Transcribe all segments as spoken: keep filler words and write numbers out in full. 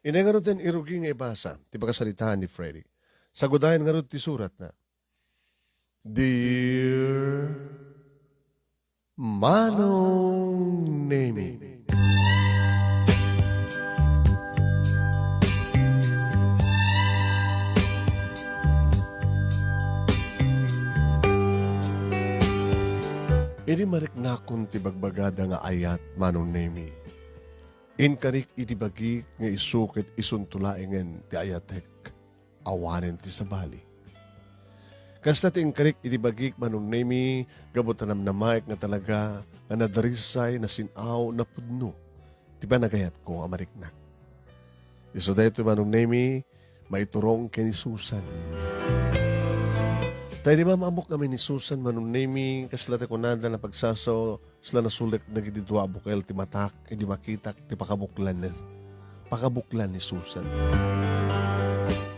Inay ngarud ti irugi nga ibasa ti pakasaritaan ni Freddy. Sagudayan ngarud ti suratna. Dear Manong Nemi. Idi mariknakon ti bagbagada nga ayat, Manong Nemi, inkarik iti bagik nga isu ket isunto laengen ti ayatek. Awanen ti sabali. Kasta ti inkarik iti bagik, Manong Nemi, gapu ta namnamaek nga talaga nga nadarisay, nasin-aw, napudno ti panagayatko a mariknak. Isu daytoy, Manong Nemi, maiturong ken ni Susan. Ta idi maam-ammok ngamin ni Susan, Manong Nemi, kasla ti kunada, napagsasaw, kasla nasulik dagiti dua a bukel ti matak idi makitak ti pakabuklan ni, pakabuklan ni Susan.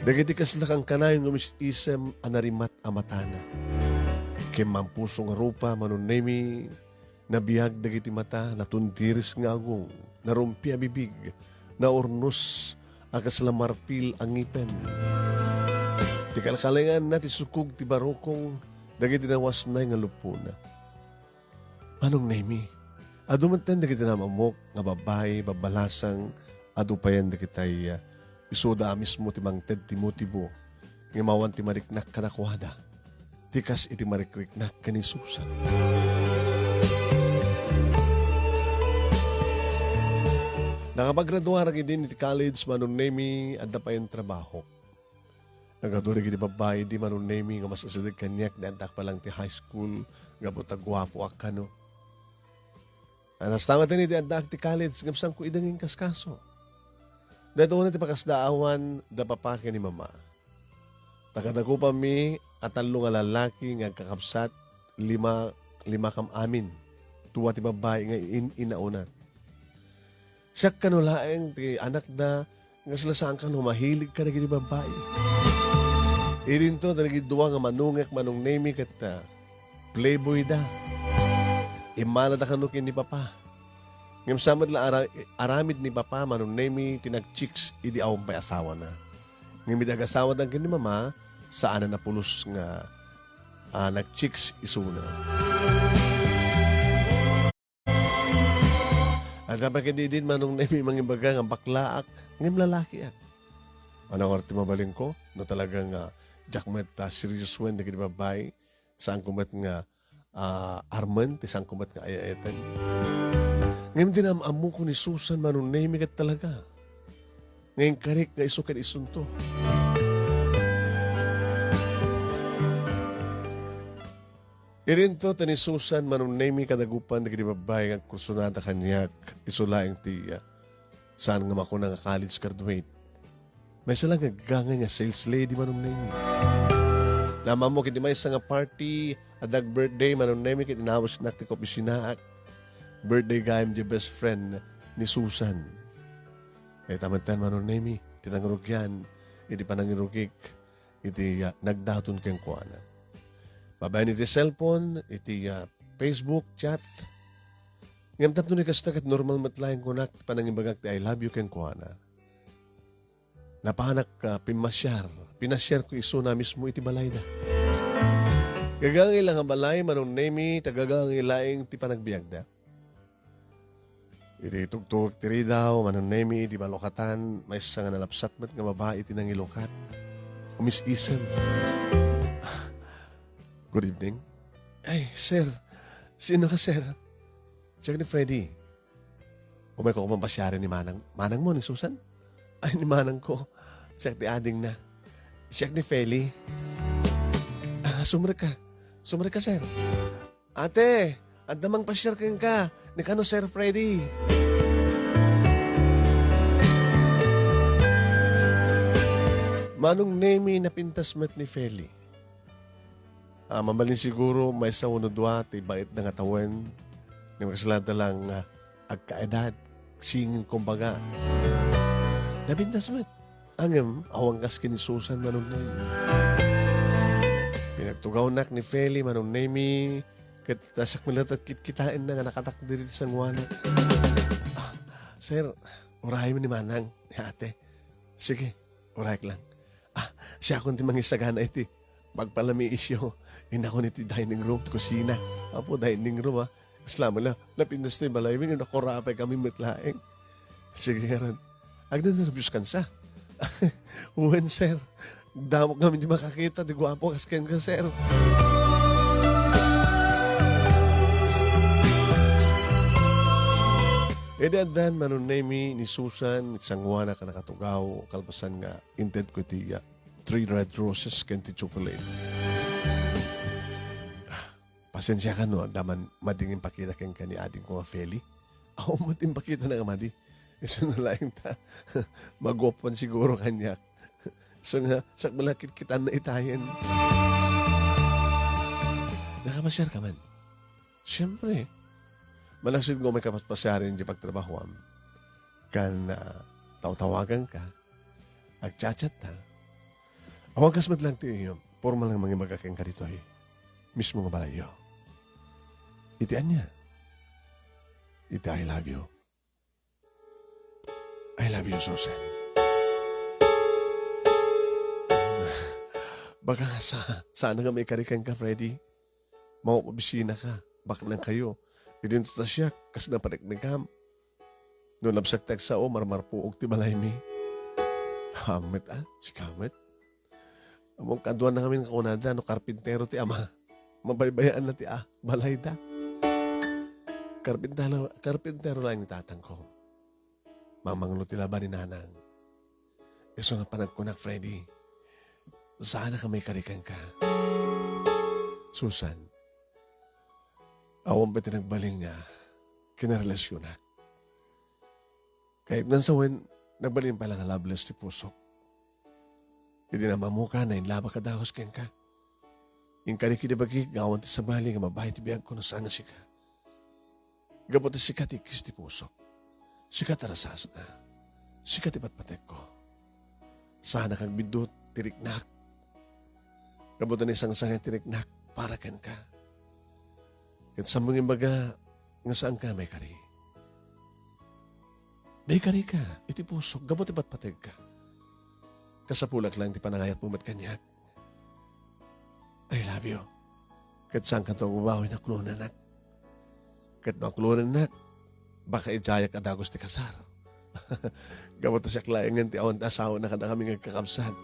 Dagiti kasla kankanayon nga umis-isem a narimat a matana. Ken mampuso nga rupa, Manong Nemi, nabiag dagiti mata, natundiris nga agong, narumpi a bibig, naurnos a kasla marpil a ngipen. Ti kalkalenganna ti sukog ti barukong dagiti nawasnay nga lupona. Manong Nemi, adu metten dagiti naam-ammok nga babbai, babbalasang, adu payen dagitay, ah, isuda a mismo ti mangted ti motibo nga mawan ti mariknak kadakuada, ti kas iti marikriknak ken ni Susan. Nakapaggraduarak idin iti college, Manong Nemi, adda payen trabahok. Nagadu dagiti babbai idi, Manong Nemi, nga mas asideg kaniak idi addaak pa lang ti high school, gapu ta guapoak kano. Kasta met idi addaak ti college, ngem saanko ida nga inkaskaso. Daytoy unay ti pakasdaawan da papa ken ni mama. Ta kadakupanmi a tallo nga lallaki nga agkakabsat, lima, lima kam amin. Dua ti babbai nga in-inauna. Siak kano laeng ti anakda, nga sila saan kano mahilig kadagiti babbai. Idinto, dagiti dua nga manungek, Manong Nemi, ket, ah, playboy da. Immalada kano ken ni Papa. Ngem sa met la ara-, aramid ni Papa, Manong Nemi, ti nagchicks idi awan pay asawana. Ngem idi agasawada ken ni Mama, saanen a pulos nga, ah, nagchicks isuna. Adda pay kadi idin, Manong Nemi, mangibaga nga baklaak, ngem lalakiak. Ania ngarud ti mabalinko? No talaga nga diak met, ah, seriosoen dagiti babbai, saanko met nga, ah, armen ti saanko met nga ay-ayaten. Ngem ti naam-ammoko ni Susan, Manong Nemi, ket talaga nga inkarik nga isu ken isunto. Idinto, ta ni Susan, Manong Nemi, kadagupan dagiti babbai nga agkursunada kaniak, isu laeng ti, ah, saan nga makuna nga college graduate. Maysa la nga agangay nga sales lady, Manong Nemi. Naam-ammok iti maysa nga party, adda agbirthday, Manong Nemi, ket inawesnak ti kaopisinaak. Birthday gayam ti best friend ni Susan. Ita metten, Manong Nemi, ti nangrugian iti panangirugik iti, ah, nagdaton kenkuana. Babaen iti cellphone, iti, ah, Facebook chat. Ngem tapno ni kasta ket normal met laeng kunak ti panangibagak ti "I love you" kenkuana. Napanak, ah, pimmasiar. Pinasiarko isuna mismo iti balayda. Gagangay la nga balay, Manong Nemi, ta gagangay laeng ti panagbiagda. Idi tugtugek ti ridaw, Manong Nemi, idi malukatan, maysa nga nalapsat met nga babai ti nangilukat. Umis-isem. "Good evening." "Ay, sir. Sino ka, sir?" "Siak ni Freddy. Umayko mampasiar ni manang, manangmo, ni Susan?" "Ay, ni manangko. Siak ti adingna. Siak ni Feli." "Ah, sumrek ka. Sumrek ka, sir." "Ate, adda mangpasiar kenka, ni kano Sir Freddy." Manong Nemi, napintas met ni Feli. Ah, mabalin siguro, maysa wenno dua ti baitda nga tawen, ngem kaslada lang, ah, agkaedad, singing kumbaga. Napintas met. Ngem, awan kas ken ni Susan, Manong Nemi. Pinagtugawnak ni Feli, Manong Nemi, ket, ah, siak met latta ti kitkitaenna nga nakatakder iti sangoanak. "Ah, sir, urayem ni manang, ni ate. Sige, urayek lang. Ah, siakon ti mangisagana iti pagpalamiisyo. Inakon iti dining room, ti kusina. Apo, dining room, ah. Kasla mo la, napintas ti balay, nakurapay kami met laeng. Sige, ngarud. Agnanerbios kan sa. Wen, sir. Damok ngamin ti makakita, ti guapo, kas kenka, sir. Idi addan, Manong Nemy, ni Susan, iti sangoanak a nakatugaw, kalpasan nga intedko iti, ah, three red roses ken ti chocolate. Pasensiakan no adda man madingin pakita kenka ni adingko nga Feli. Awan met impakitana nga madi. Isu na laeng ta, maguapuan siguro kaniak. So nga, sakbay la kitkitanna itayen. Nakapasiar ka man? Siyempre. Malaksid nga umay kapaspasiaren di pagtrabahoam. Kan, ah, tawtawagan ka, agchat-chat ta. Awan kas met lang ti, formal nga mangibaga kenka ditoy mismo nga balayyo. Iti ania? Iti I love you. I love you, Susan. Baka nga sa, sana nga maikari kenka, Freddy. Mao, pabisina ka. Baknang kayo. Idinto ta siak, kas napaneknekam. No labsak ti agsao, marmarpuog ti balaymi. Hamet, ah, sika met. Ammom, kaduana ngamin nga kunada, no karpintero ti ama, mabaybayaanna ti, ah, balayda. Karpintero, karpintero laeng ni tatangko. Mamanglo ti laba ni nanang. Isu nga panagkunak, Freddy, saanak a maikari kenka. Susan, awan pay ti nagbalin nga kinarelasionak. Kayatna sa wen, nagbalin pay la nga loveless ti pusok. Idi namammuka, nainlabak a dagus kenka. Inkarik idi bagik nga awan ti sabali nga mabain ti biagko no saan a sika. Gapu ta sika ti ikkis ti pusok. Sika ti rasasna. Sika ti patpatekko. Saanak agbiddut ti riknak. Gapu ta naisangsangit ti riknak para kenka. Ket saanmo nga imbaga nga saanka maikari. Maikarika iti pusok gapu ti patpategka. Kasapulak laeng ti panangayatmo met kaniak. I love you. Ket saankanto agbabawi no aklonanak. Ket no aklonanak, baka idiayak a dagus ti kasar. Gapu ta siak laengen ti awan ti asawana kadakami nga agkakabsat.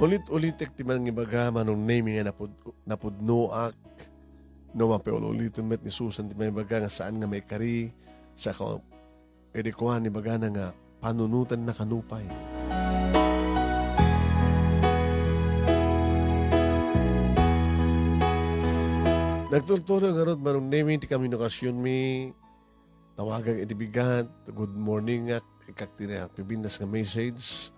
Ulit-ulitek ti mangibaga, Manong Nemy, nga napud-, napudnoak. No mapaul-uliten met ni Susan ti mangibaga nga saan nga maikari, saka idi kuan, ibagana nga panunotenna kano pay. Nagtultulo ngarud, Manong Nemy, ti komunikasionmi. Tawagak iti bigat, good morning-ak, ikkak ti napibindas nga message.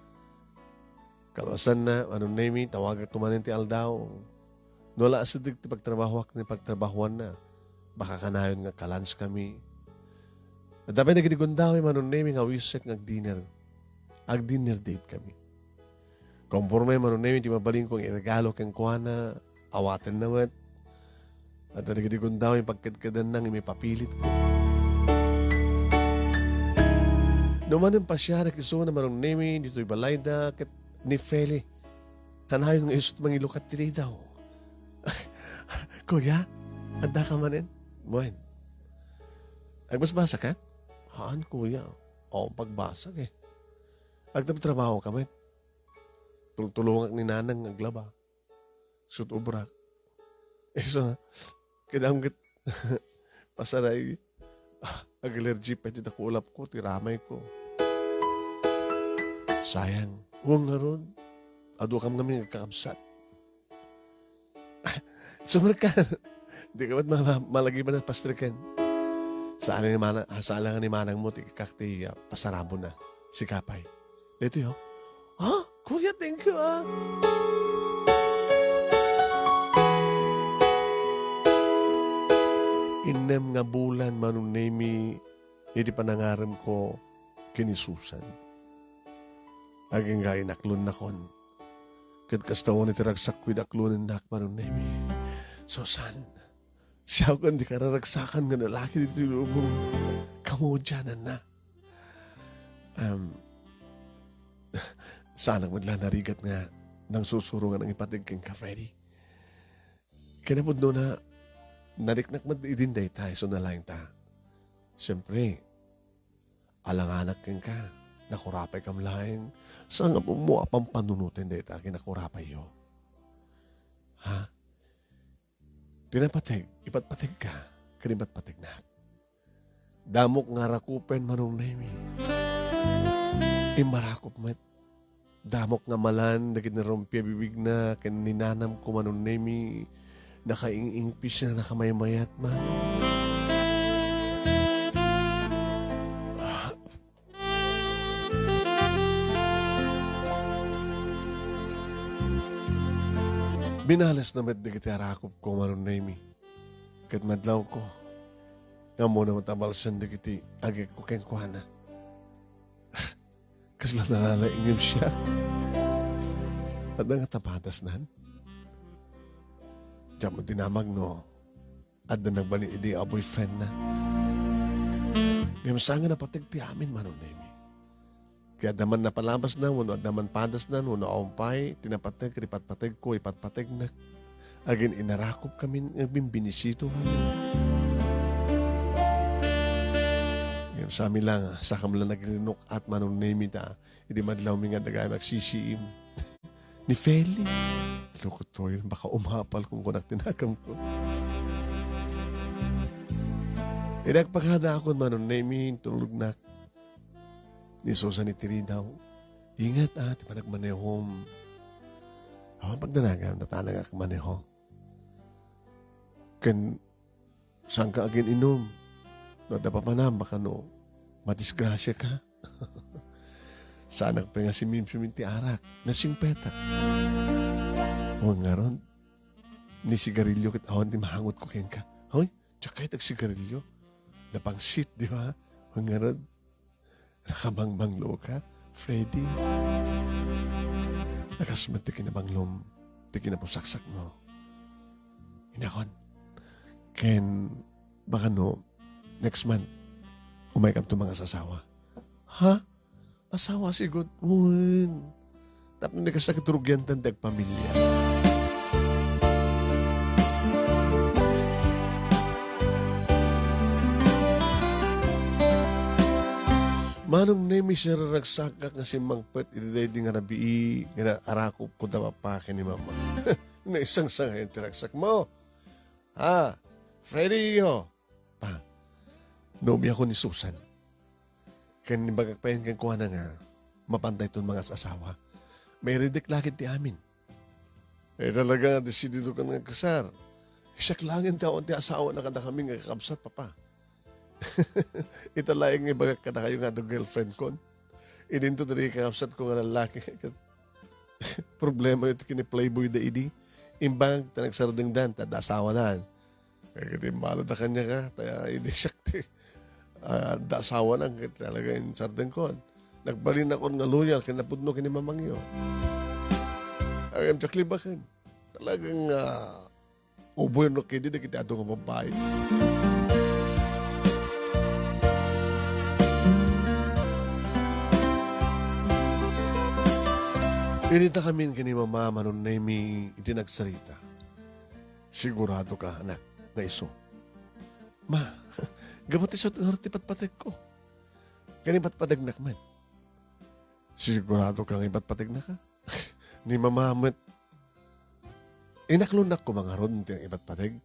Kalpasanna, Manong Nemy, tawagakto manen ti aldaw. No ala asideg ti pagtrabahoak ni pagtrabahoanna, baka kanayon nga agka-lunch kami. Adda pay dagiti gundaway, Manong Nemy, nga awisek nga agdinner. Agdinner date kami. Komporme, Manong Nemy, ti mabalinko nga iregalo kenkuana, awatenna met. Adda dagiti gundaway nga pagkedkedanna nga maipapilit. No manen pasiarek isuna, Manong Nemy, ditoy balayda ket ni Feli. Kanayon nga isu ti mangilukat ti ridaw. Kuya, adda ka manen? Buen. Agbasbasa ka? Haan, kuya. O, pagbasa ka eh. Agtabtrabaho ka met. Tultulongak ni nanang nga aglaba. Sut obrak. Isu, kinamget. Pasaray. Ah, ag-allergy pay ti dakulapko, ti ramayko. Sayang. Wen ngarud, adu kam ngamin nga agkakabsat. Sumrekka. Di ka met ma-, ma-, malagiban a pastreken. Saan ni mana-, ah, saan lang ni manangmo ti ikkak ti, ah, pasarabona. Sika pay. Daytoy, oh. Ha? Kuya, thank you, ah. Innem nga bulan, Manong Nemy, iti panangaremko ken ni Susan. Agingga inaklonnakon. Ket kasta unay ti ragsakko idi aklonennak, Manong Nemi. Susan, siak ken di kararagsakan nga lalaki ditoy lubong. Kamaudiananna. Em, saanak met la narigat nga nangsursuro nga nangipateg kenka, Freddy. Kinapudnona, nariknak met idin dayta, isu na laeng ta. Siempre, alanganak kenka, nakurapaykam laeng, saan nga pummo a pampanunoten dayta a kinakurapayyo. Ha? Ti napateg, ipatpategka, ken ipatpategnak. Damok nga arakupen, Manong Nemi. Immarakop met. Damok nga amalan dagiti narumpia bibigna ken ni nanamko, Manong Nemi. Nakaing-ingpis na nakamaymayat man. Binalesna met dagiti arakopko, Manong Nemi. Ket madlawko nga ammona met a balsen dagiti agekko kenkuana. Kasla nalalaingem siak. Adda ngata padasnan? Diak met dinamag no adda nagbali idi a boyfriendna. Ngem saan nga napateg ti amin, Manong Nemi. Kaya adda man napalabasna, wenno adda man padasnan, wenno awan pay ti napateg ket ipatpategko, ipatpategnak. Agin-inarakop kamin, agbimbinisito kami. Ngem sami la, sakam la nagrinuk-at, Manong Nemi, ta idi madlawmi nga adda gayam agsisiim. Ni Feli. Lokotoy, baka umapal kung kunak tinakamko. Idi agpakadaakon, Manong Nemi, tulognak. Ni Susan iti ridaw. Ingat, ah, ti panagmanehom. Awan pagdanagam, natanag ak maneho. Ken, saanka agin-inum? No adda papanam, baka no, madisgrasya ka. Saanak pay nga simimsim iti arak, nasingpetak. Wen ngarud, ni sigarilyo ket awan ti mahangutko kenka. Hoy, diak kayat agsigarilyo. Napangsit, di ba? Wen ngarud, nakabangbanglo ka, Freddy. Nakas met ti kinabanglom, ti kinapusaksakmo. Inakon. Ken, baka no, next month, umaykam to mangasasawa. Ha? Asawa sigud? Wen. Tapno ni kasta ket rugiantan ti agpamilya. Manong Nemi, siraragsakak nga simmangpet iti daydi nga rabii nga arakopko da papa ken ni mama. Naisangsangayan ti ragsakmo. Ha? Freddy, iyo. Pa, naubingko ni Susan. Ken imbagak payen kenkuana nga, mapantayton mangas-asawa. Mairidek la ket ti amin. Eh, talaga nga desidido ka nga kasar. Siak laeng ti awan ti asawa na kadakami nga kakabsat, papa. Ita laeng nga ibagak kadakayo nga adu girlfriend kon. Idinto dagiti kakabsat ko nga lalaki. Problema iti kini playboy da idi. Imbag ta nagsardengdan, ta adda asawa na. Kagiti malada kaniaka, ta idi siak ti, ah, adda asawa na, ket talaga insardengkon. Nagbalinakon nga loyal ken napudno ken ni mamangyo. Agem diak libaken. Talagang, ah, uboy no kidi dagiti adu nga babbai. Inita kamin ken ni Mama, Manong Nemi, iti nagsarita. Sigurado ka, anak, nga isu. Ma, gapu ti isu ti ngarud ti patpategko. Ken ipatpategnak met. Sigurado ka nga ipatpategnak, a? Ni Mama met, inaklonnak koma ngarud ti ipatpateg.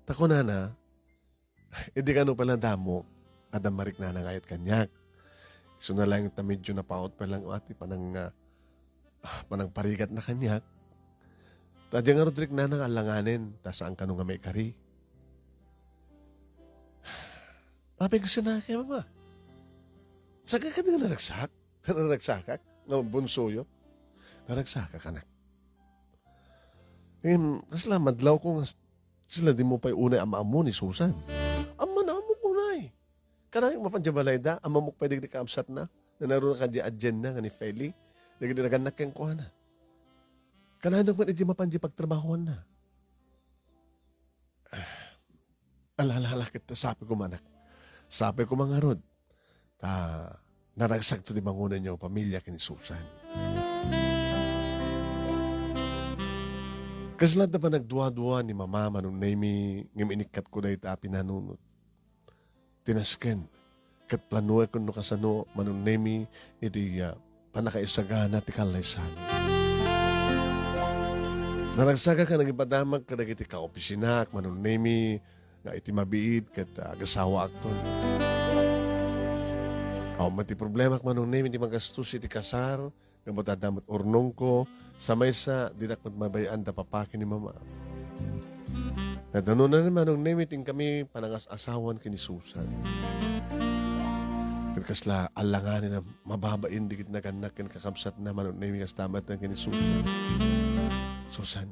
Ta kunana, idi kano pay la damo, adda mariknana nga ayat kaniak. Isuna laeng ta medyo napaut pay la nga ti panang, ah, ah, panangparigatna kaniak. Ta diay ngarud riknana nga alanganen, ta saan kano nga maikari. Apay, kasano kaya, Mama? Saan ka kadi nga naragsak? Naragsakak? Nga bunsoyo? Naragsakak, anak. Ngem, kasla madlawko nga s-, sila di mo pay unay ammo ni Susan. Amma na ammo unay. Kanang mapan di balayda, ammok pay dagiti kaabsatna. Nanaruna ka di adianna nga ni Feli. Dagiti nagannak kenkuana. Kanano met iti mapan di pagtrabahoanna? Ala, ala, ala, ket sapay koma, anak. Sapay koma ngarud. Ta naragsakto ti bangonanyo a pamilia ken ni Susan. Kasla adda panagduadua ni Mama, Manong Nemi, ngem inikkatko dayta a pinanunot. Tinasken, ket planuek no kasano, Manong Nemi, iti, ah, pannakaisagana ti kallaysan. Naragsakak a nangipadamag kadagiti kaopisinak, Manong Nemi, nga iti mabiit ket, ah, agasawaakton. Awan met ti problemak, Manong Nemi, ti magastos iti kasar, gapu ta adda met urnongko, sa maysa, dinak met mabay-an da papa ken ni mama. Nadanonan, Manong Nemi, ti inkami panangas-asawan ken ni Susan. Ket kasla alanganin a mababain dagiti nagannak ken kakabsatna, Manong Nemi, kasta met ken ni Susan. Susan,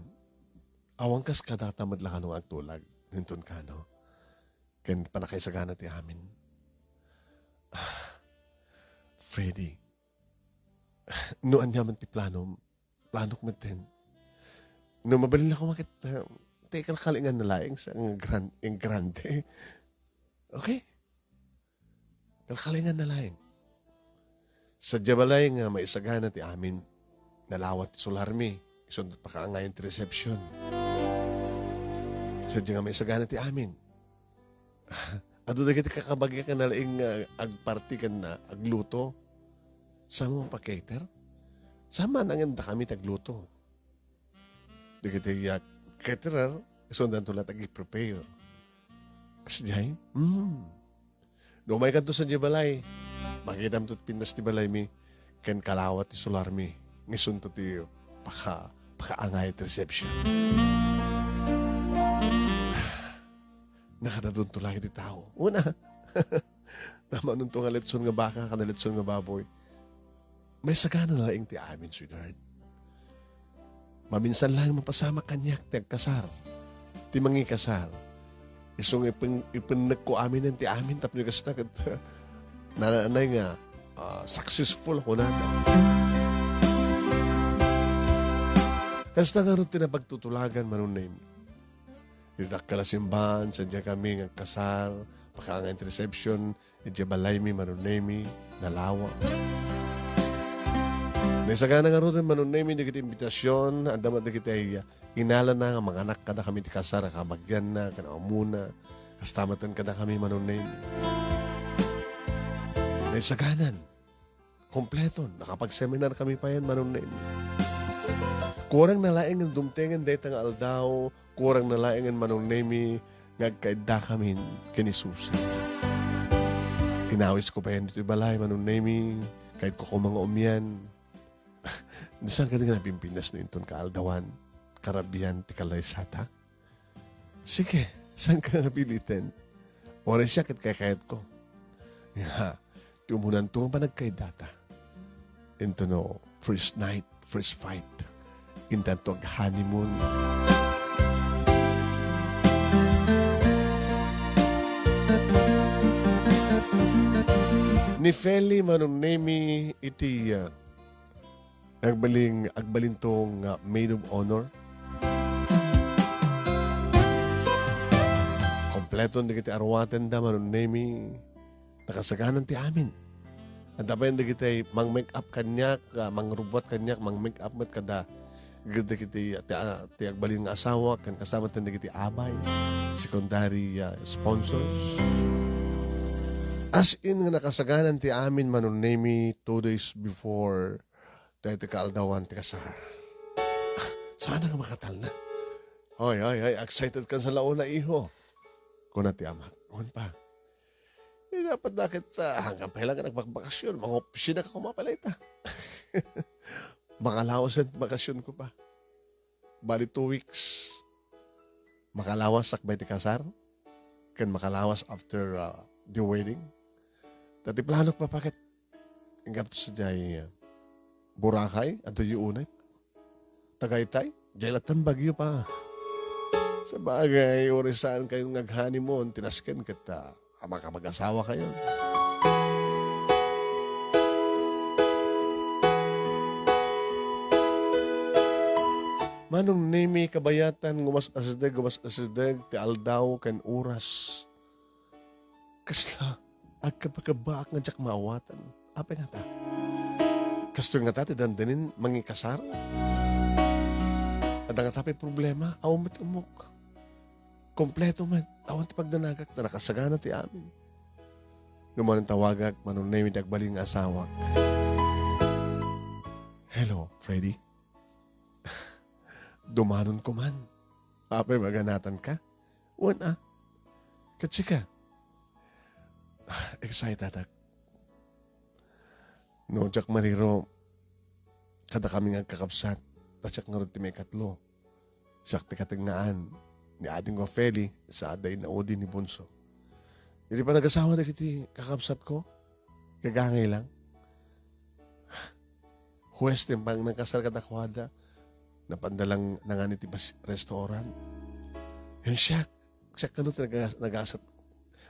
awan kas kadata met la kano nga agtulag, inton kano. Ken pannakaisagana ti amin. Ah, Freddy, no aniaman ti planom, planok metten. No mabalin la koma ket, ah, ti kalkalinganna laeng sa nga gran-, en grande. Okay? Kalkalinganna laeng. Sadiay balay nga maisagana ti amin, nalawa ti solarmi, isunto pakaangayan ti reception. Sadiay nga maisagana ti amin. Adu dagiti kakabagiak nga nalaing nga agparti ken, ah, agluto. Saan mo pa-cater? Saan man nangen dakami ti agluto? Dagiti, ah, caterer, isundanto latta agi-prepare. Kasdiay? Hmm. No umaykanto sadiay balay, makitam ti pintas ti balaymi, ken kalawa ti solarmi, nga isunto ti paka-, pakaangay ti reception. Nakadadunto lang iti tao. Una, tama nunto nga letson nga baka, kada letson nga baboy. Maisagana laeng ti amin, sweetheart. Maminsan lang mapasamak kaniak ti agkasar, ti mangikasar. Isu nga ipin-, ipennekko aminen ti amin tapno kasta ket nananay nga, ah, successful ako nata. Kasta nga ti napagtutulagan, Manong Nemi. Iti dakkel a simbahan, sadiay kami nga agkasar, pakaangay ti reception, idiay balaymi, Manong Nemi, nalawa. Naisagana ngaruden, Manong Nemi, dagiti imbitasion, adda met dagiti inalana nga manganak kadakami ti kasar a kabagianna, ken amona, kasta metten kadakami, Manong Nemi. Naisaganan, kompleton, nakapagseminar kami payen, Manong Nemi. Kurang na laeng nga dumtengen dayta nga aldaw, kurang na laeng, Manong Nemi, nga agkaiddakamin ken ni Susan. Inawisko payen ditoy balay, Manong Nemi, kayatko koma nga umian. Saan kadi nga napimpinas no inton kaaldawan, karabian ti kalaysata? Sige, saan ka nga piliten? Uray siak ket kaykayatko. Nga, ti umunanto nga panagkaiddata. Intono, first night, first fight. Intanto ag-honeymoon. Ni Feli, Manong Nemi, iti, ah, agbaling, agbalinto nga maid of honor. Kompleton dagiti arwatenda, Manong Nemi. Nakasaganan ti amin. Adda pay dagiti mang-make up kaniak, ah, mangrubbuat kaniak, mang-make up met kada, dagiti ti, ah, ti agbalin nga asawa, ken kasta met dagiti abay, secondary, ah, sponsors. As in nga nakasaganan ti amin, Manong Nemi, two days before dayta kaaldawan ti kasar. Ah, sana nga makatalna. Hoy, hoy, hoy, excited kan sa launa, iho. Kuna ti amak. Wen pa. Eh, dapat dakit, ah, hanggang pa lang nagbagbakasyon. Mga opisina ka kumapalay ta. Makalawas ang bakasyon ko pa. Bali, two weeks. Makalawas sakbay ti kasar. Ken makalawas after, ah, the wedding. Dati planok pa paket. Inggap to sa jay, ah, Boracay, adda yu unay. Tagaytay, jay latan Baguio pa. Sa bagay, uri saan kayo nag-honeymoon, tinasken kita, ah, makapag-asawa kayo. Manong Nemi, kabayatan, gumas-asideg, gumas-asideg ti aldaw ken oras. Kasla, agkabakabak nga diak maawatan. Apay ngata? Kastoy ngata ti dandanin mangikasar? Adda ngata pay problema? Awan met ummok. Kompleto met. Awan ti pagdanagak ta nakasagana ti amin. Ngem wen tawagak, Manong Nemi, ti agbalin nga asawak. Hello, Freddy. Dumanon ko man. Apay, maganatanka? Wen a. Ket sika? Excited ak. No, diak mariro, kadakami nga agkakabsat, ta siak ngarud ti maikatlo. Siak ti katengngaan ni adingko Feli, sa adda inaudi ni Bunso. Idi panagasawa dagiti kakabsatko, gagangay lang. Huwes ti panangkasar kadakuada. Napanda lang nangan iti bas-, restaurant. Ngem siak, siak kano ti naga-, nagasat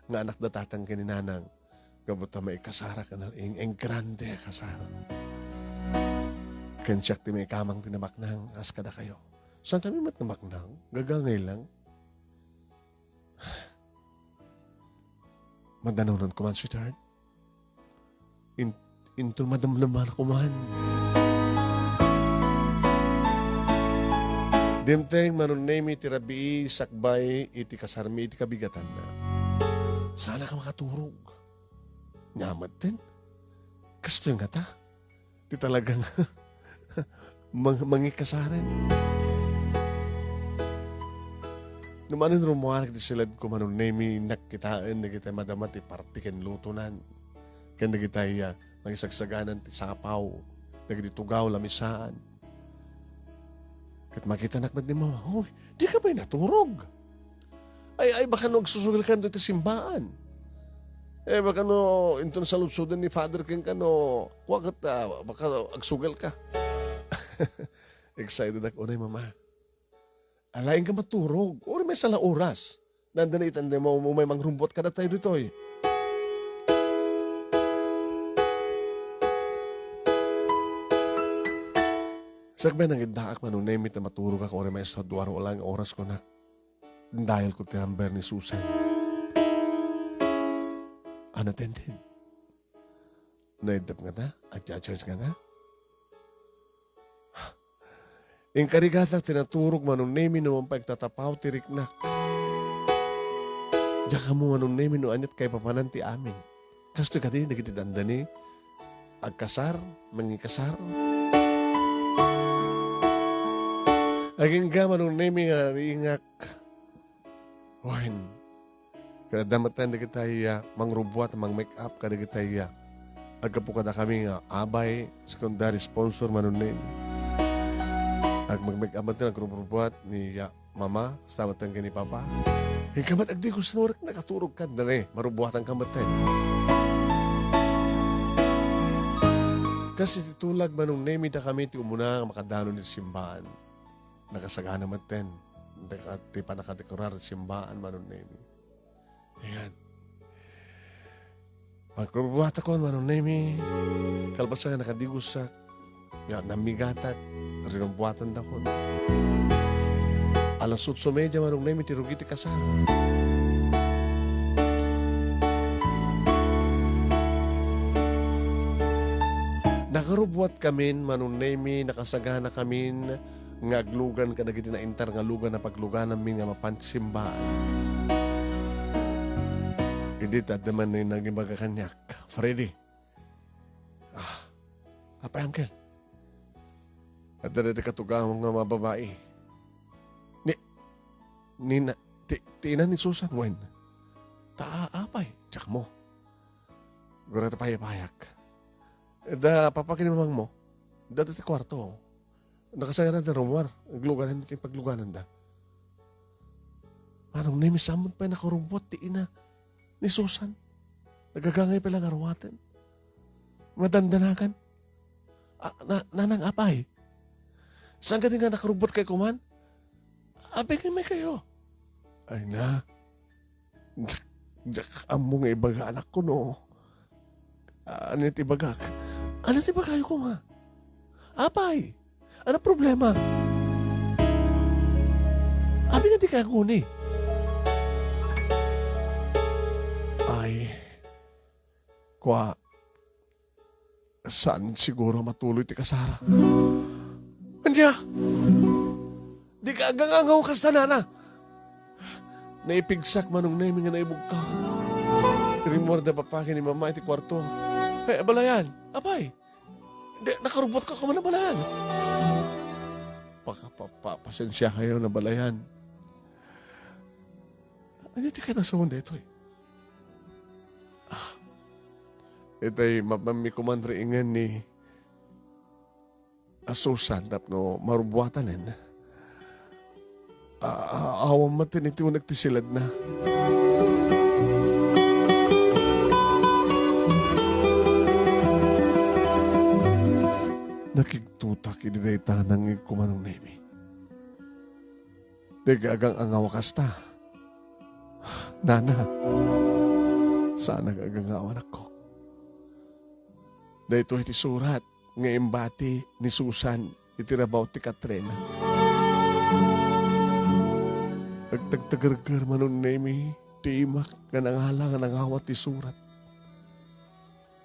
nga anak da tatang ken ni nanang. Gapu ta maikasarak nga ing-, ing grande a kasar. Ken siak ti maikamang ti namaknang, as kadakayo. Saan kami met namaknang? Gagangay lang. Madanaw ko man, sweetheart. In-, inton madamdama ko man. Dimteng, Manong Nemi, ti rabii sakbay iti kasarmi iti kabigatanna. Saanak a makaturog. Nia metten, kastoy ngata ti talagang mang-, mangikasaren. No manen rummuarek ti siledko, Manong Nemi, innak kitaen dagiti madama ti parti ken lutonan, ken dagiti, ah, nagisagsaganan ti sapaw, dagiti tugaw, lamisaan. Ket makitanak met ni Mama, "Hoy, dika pay naturog?" Ay, ay, baka no agsusugelkan iti simbaan. Eh, baka no inton saludsoden ni Father kenka no, kua ket, ah, baka agsugelka. Excited ak unay, Mama. Alaenka maturog. Uray maysa la oras. Dandani itanda mo, umay mangrumbuat kadatayo ditoy. Sakbay, nangiddaak, Manong Nemi, ta maturogak uray maysa dua ruar lang oras, kunak. Dayalko ti number ni Susan. Unattended. Naiddep ngata? Agcha-charge ngata? Inkarigatak ti naturog, Manong Nemi, no mapay agtatapaw ti riknak. Diak ammo, Manong Nemi, no aniat kaipapanan ti amin. Kastoy kadi dagiti dandani, agkasar, mangikasar. Agingga, Manong Nemi, nga riingak. Wen, ket adda met dagiti, ah, mangrubbuat, mang-make up kadagiti, ah, aggapu kadakami nga abay, secondary sponsor, Manong Nemi. Ag-, mag-make up met, agrubrubuat ni, ah, Mama, kasta met ken ni Papa. Inka met agdigusan, uray nakaturogka, dali, marubbuatanka met. Kas iti tulag, Manong Nemi, dakami ti umuna nga makadanon iti simbaan. Nakasagana metten. Daka-, ti pannakadekorar ti simbaan, Manong Nemi. Ayan. Magrubbuatakon, Manong Nemi. Kalpasan nga nakadigusak, nga namigatak, rinumbuatandakon. Alas otso media, Manong Nemi, ti rugi ti kasar. Nakarubbuatkamin, Manong Nemi, nakasaganakamin nga aglugan kadagiti naintar nga lugan a paglugananmi nga mapan ti simbaan. Idi ta adda man ni nangibaga kaniak, "Freddy." "Ah, apay, Uncle?" "Adda daydi katugawam nga mababai. Ni, ni na, ti, ti ina ni Susan, wen?" "Ta, apay, diak ammo. Gura ta payapayak. Da, papa ken ni mamangmo. Dada ti kuarto. Nakasaganada rummuar. Agluganan ti paglugananda." Manong Nemi, saan met pay nakarubbuat ti ina ni Susan. Nagagangay pay la nga ruaten. Madandanagan. "Ah, na-, nanang, apay. Saan kadi nga nakarubbuat kay kuman? Apay, kay may kayo?" "Ay na. Diak, diak ammo nga ibaga, anakko, no. Ania ti ibagak?" "Ania ti ibagayo koma? Apay, ano problema?" Apay nga dika aguni? Ay, kua, saan siguro matuloy ti kasara. Ania? Dika agangangaw kasta, nana. Naipigsak, Manong Nemi, nga naibugkaw. Rimmuar da papa ken ni mama iti kuarto. Ay, abalayan. Apay? Di, nakarubbot ka koma, abalayan. Paka-, pa-, pa-, pasensia kayo, abalayan. Ania ti kayat a sawen daytoy? Ah, itay, mapammi koman riingen ni a Susan tapno marubbuatanen. A-, a-, awan met ti uneg ti siledna. Nakigtotak idi dayta nangngegko, Manong Nemi. Dika agangangaw kasta. Nana, saanak agangaw, anakko. Daytoy ti surat nga imbati ni Susan iti rabaw ti katrena. Agtagtagerger, Manong Nemi, ti imak nga nangala nga nangawat ti surat.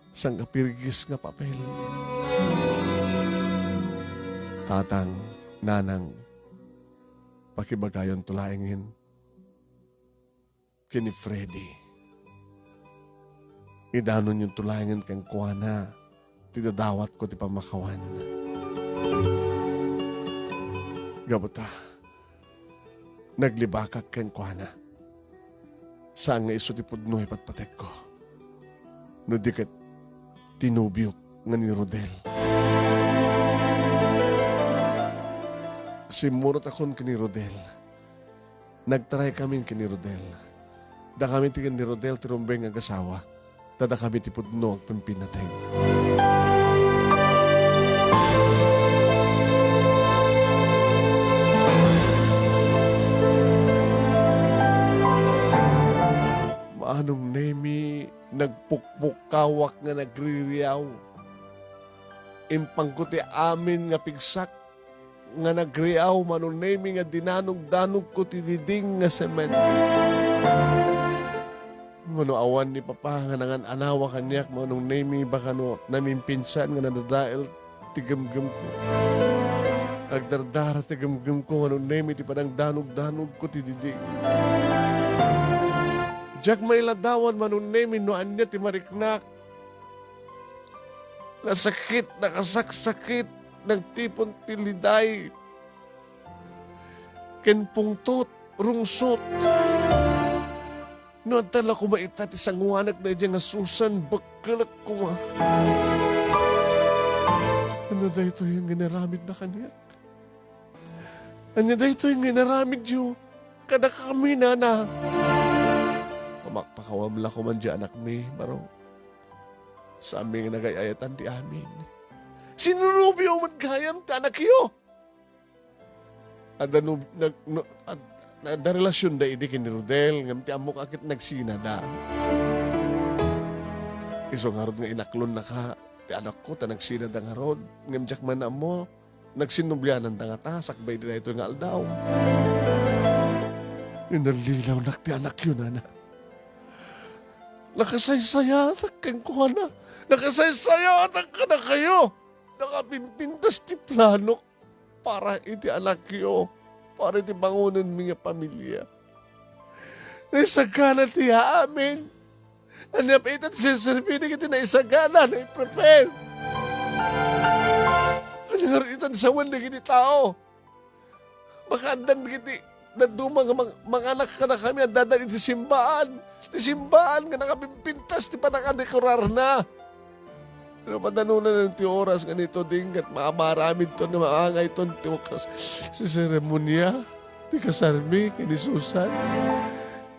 Sangkapirgis nga papel. Tatang, nanang, pakibagayonto laengen ken ni Freddy. Idanonyonto laengen kenkuana ti dadawatko ti pamakawan. Gapu ta, naglibakak kenkuana. Saan nga isu ti pudno a ipatpatekko. No di ket ti nobiok nga ni Rodel. Simmurotakon ken ni Rodel. Nagtaraykamin ken ni Rodel. Dakami ti ken ni Rodel ti rumbeng nga agasawa, ta dakami ti pudno a agpimpinnateg. Manong Nemi, nagpukpukkawak nga nagririaw. Impangko ti amin nga pigsak nga nagriaw, Manong Nemi, nga dinanugdanugko ti diding nga sement. Ngano awan ni Papa nga nangan-anawa kaniak, Manong Nemi, baka no namimpinsan nga nadadael ti gemgemko. Agdardara ti gemgemko, Manong Nemi, ti panangdanugdanugko ti diding. Diak mailadawan, Manong Nemi, no ania ti mariknak. Nasakit, nakasaksakit, nagtipon ti liday ken pungtot, rungsot. No adda la koma ita ti sanguanak daydiay nga Susan, bakkelek koma. Ania daytoy nga inaramidna kaniak? Ania daytoy nga inaramidyo kadakami, nana? Pamakpakawam la koman diay anakmi, Barong. Saanmi nga nagay-ayatan ti amin. Sinonobio met gayam ti anakyo. Adda no, nag-, no, ad-, adda relasionda idi ken ni Rodel, ngem ti ammok a ket nagsinada. Isu ngarud nga inaklonnaka ti anakko ta nagsinada ngarud, ngem diak man ammo, nagsinnobiananda ngata sakbay daytoy nga aldaw. Inallilawnak ti anakyo, nana. Nakasaysayatak kenkuana. Nakasaysayatak kadakayo. Nakapimpintas ti planok para iti anakyo, para iti bangonenmi nga pamilia. Naisagana ti amin. Ania pay ita ti serserbi dagiti naisagana, naiprepare? Ania ngarud ita ti sawen dagiti tao? Baka addan dagiti dadduma nga mang-, manganak kadakami, addadan iti simbaan. Ti simbaan nga nakapimpintas ti pannakadekorarna. No padanonan ti oras nga nituding ket maamaramidton nga maangayton ti kas-, ti seremonia ti kasarmi ken ni Susan.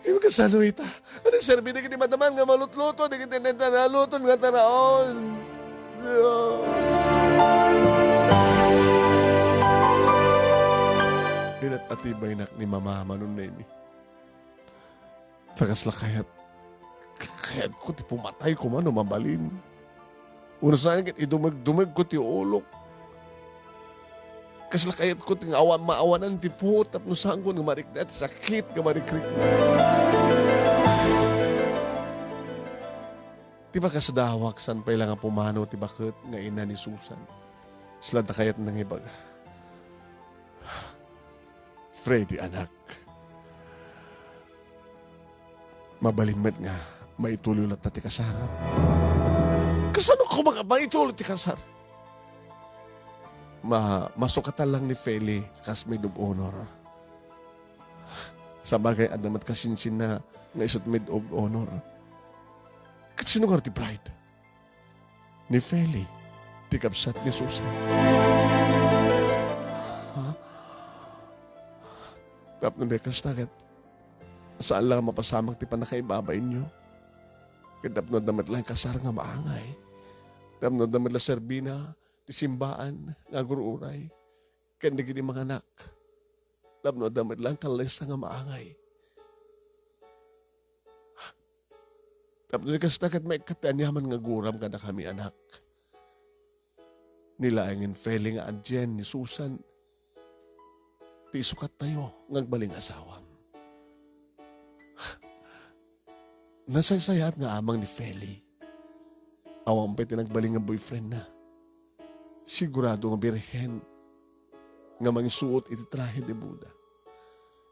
Ngem kasano ita? Ania serbi dagiti madaman nga malutluto dagiti naluton nga taraon? Inat-atibaynak ni Mama, Manong Nemi. Ta kasla kayat, kayatko ti pumatay koma no mabalin. Wenno saan ket idumegdumegko ti ulok. Kasla kayatko ti nga awan maawanan ti puot tapno saanko nga marikna ti sakit nga marikrikna. Ti pakasdawak, saan pay la nga pumanaw ti baket nga ina ni Susan. Kasla adda kayatna nga ibaga. Freddy, anak. Mabalin met nga maituloy latta ti kasar. Kasano ko maka-, maituloy ti kasar? Ma-, masukatan lang ni Feli kas maid of honor. Sabagay, adda met kasinsinna nga isu't maid of honor. Ket sino ngarud ti bride? Ni Feli, ti kabsat ni Susan. Ha? Tapno di kasta ket, saan la mapasamak ti pannakaibabainyo. Ket tapno adda met la kasar nga maangay. Tapno adda met la serbina ti simbaan nga agur-uray. Ken dagiti manganak. Tapno adda met la kalesa nga maangay. Tapno di kasta ket maikkat ti aniaman nga guram kadakami, anak. Ni laengen Feli nga adien ni Susan ti isukattayo nga agbalin asawam. Nasaysayaat nga amang ni Feli. Awan pay ti nagbalin nga boyfriendna. Sigurado nga birhen nga mangisuot iti trahe de boda.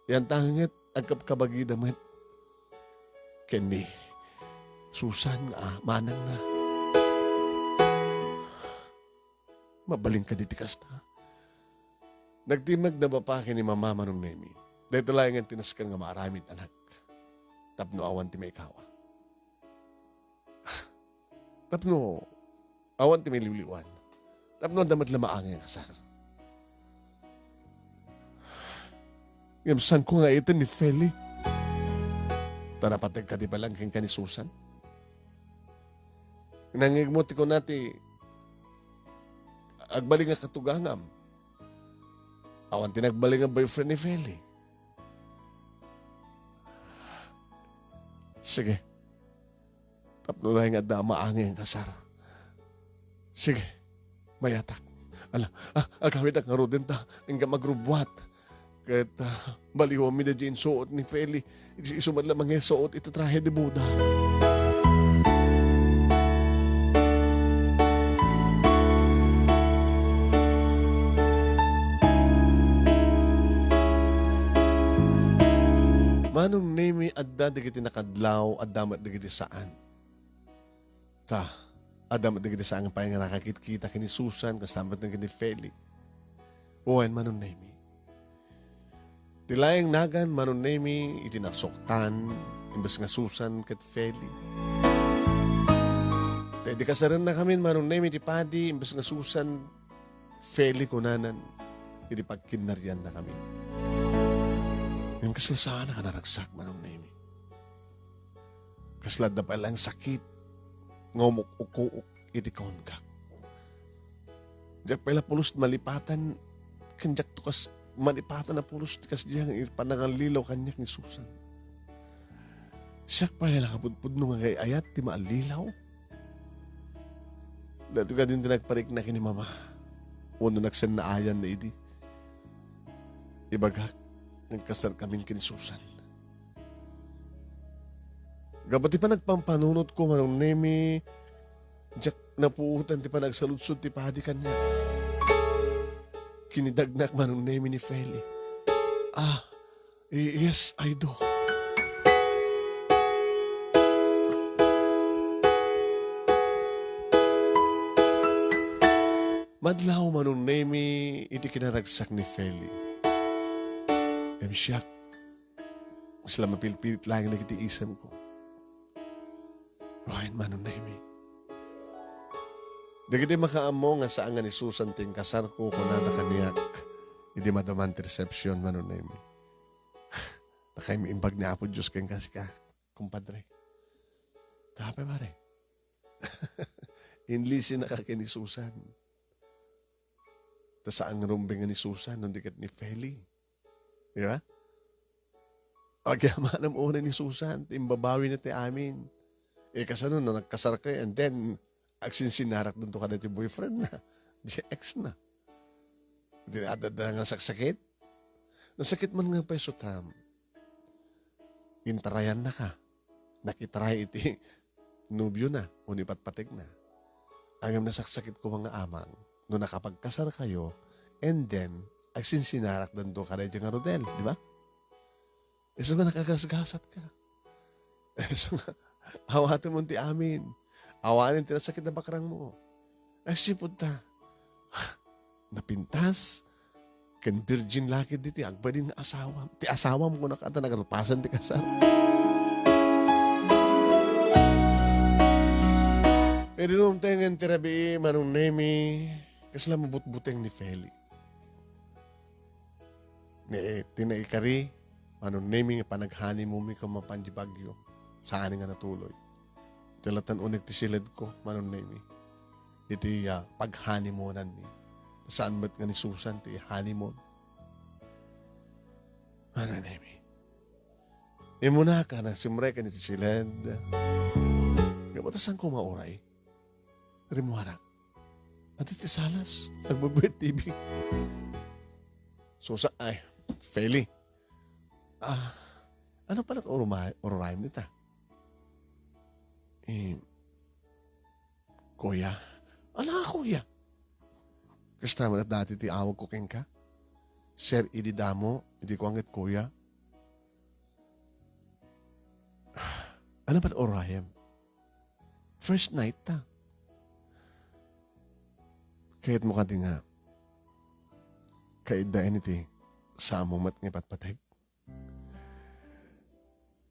Yan tanget agkabkabagida met ken ni Susan nga manangna. Mabalin kadi ti kasta? Nagtimek da bapa ken ni mama, Manong Nemi. Dayta laengen ti nasken nga maaramid, anak. Tapno awan ti maikawa. Tapno awan ti mailiwliwan. Tapno adda met la maangay a kasar. Ngem saanko nga iten ni Feli. Ta napateg kadi pay laeng kenka ni Susan? Nangngegmo ti kuna ti agbalin nga katugangam. Awan ti nagbalin nga boyfriend ni Feli. Sige. Tapno laeng adda a maangay a kasar. Sige, mayatak. Ala, ah, agawidak ngaruden ta, inggam agrubbuat. Ket, ah, baliwanmi daydiay insuot ni Feli. Is-, isu met la mangisuot iti trahe de boda. Manong Nemi, adda dagiti nakadlaw, adda met dagiti saan. Ta, adda met dagiti saan nga pay nga nakakitkita ken ni Susan, kasta met ken ni Feli. Wen, Manong Nemi. Ti laeng nagan, Manong Nemi, iti nasuktan, imbes nga Susan ket Feli. Ta idi kasarennakamin, Manong Nemi, ti padi, imbes nga Susan, Feli kunanan, iti pagkinnariannakami. Ngem kasla saanak a naragsak, Manong Nemi. Kasla adda pay laeng sakit nga umuk-ukuok iti kaungak. Diak pay la pulos malipatan, ken diakto kas malipatan a pulos ti kasdiay nga panangallilaw kaniak ni Susan. Siak pay la nakapudpudno nga agay-ayat ti maallilaw. Daytoy kadin ti nagparikna ken ni Mama. Wenno nagsennaayanna idi. Ibagak, nagkasarkamin ken ni Susan. Gapu ti panagpampanunotko, Manong Nemi, diak napuotan ti panagsaludsod ti padi kaniak. Kinidagnak, Manong Nemi, ni Feli. Ah, y-, yes, I do. Madlaw, Manong Nemi, iti kinaragsak ni Feli. Ngem siak, kasla mapilpilit laeng dagiti isemko. Wen, Manong Nemi. Dagiti makaammo nga saan nga ni Susan ti inkasarko, kunada kaniak, idi madaman ti resepsion, Manong Nemi. Nakaimbag ni Apo Dios kenka, sika, kumpadre. Tapay, pare. Inlisinnaka ken ni Susan. Ta saan nga rumbeng ni Susan, no di ket ni Feli. Di ba? Agyamanak unay ni Susan, ti imbabawina ti amin. Eh, kasano, no, nagkasarkayo, and then, agsinsinnarak danto kadagiti boyfriendna, di ex na. Di adda nga saksakit? Nasakit man nga pay sutam. Intarayannaka. Nakitaray iti nobiona wenno ipatpategna. Ngem nasaksakit koma nga amang no nakapagkasarkayo, and then, agsinsinarak danto kadaydi nga Rodel, di ba? Isu nga nakagasgasatka. Isu nga, awatenmo ti amin. Awanen ti nasakit a bakrangmo. Agsipud ta, napintas, ken virgin la ketdi ti agbalin nga asawam. Ti asawam, kunak, ata nagalpasan ti kasar. Idi dumtengen ti rabii, Manong Nemi, kasla mabutbuteng ni Feli. Ni, ti naikari, Manong Nemi, nga panaghoneymoonmi ken mapan di Baguio. Saan nga natuloy. Ti latan uneg ti siledko, Manong Nemi. Iti, ah, paghoneymoonanmi. Saan met nga ni Susan ti honeymoon. Manong Nemi. Immunaka, nagsimrek iti siled. Gapu ta saanko mauray. Rimmuarak. Adi ti salas, agbabuyat T V. Susa, ay, Feli. Ah, ano pala ka uruma-, ururayem dita? Eh, kuya. Ala, kuya. Kasta man dati ti awag ko kenka. Sir, idi damo, idi ko angget kuya. Ano pala ururayem? First night ta. Kayatmo kadi nga, kaiddaen iti saanmo met nga ipatpateg?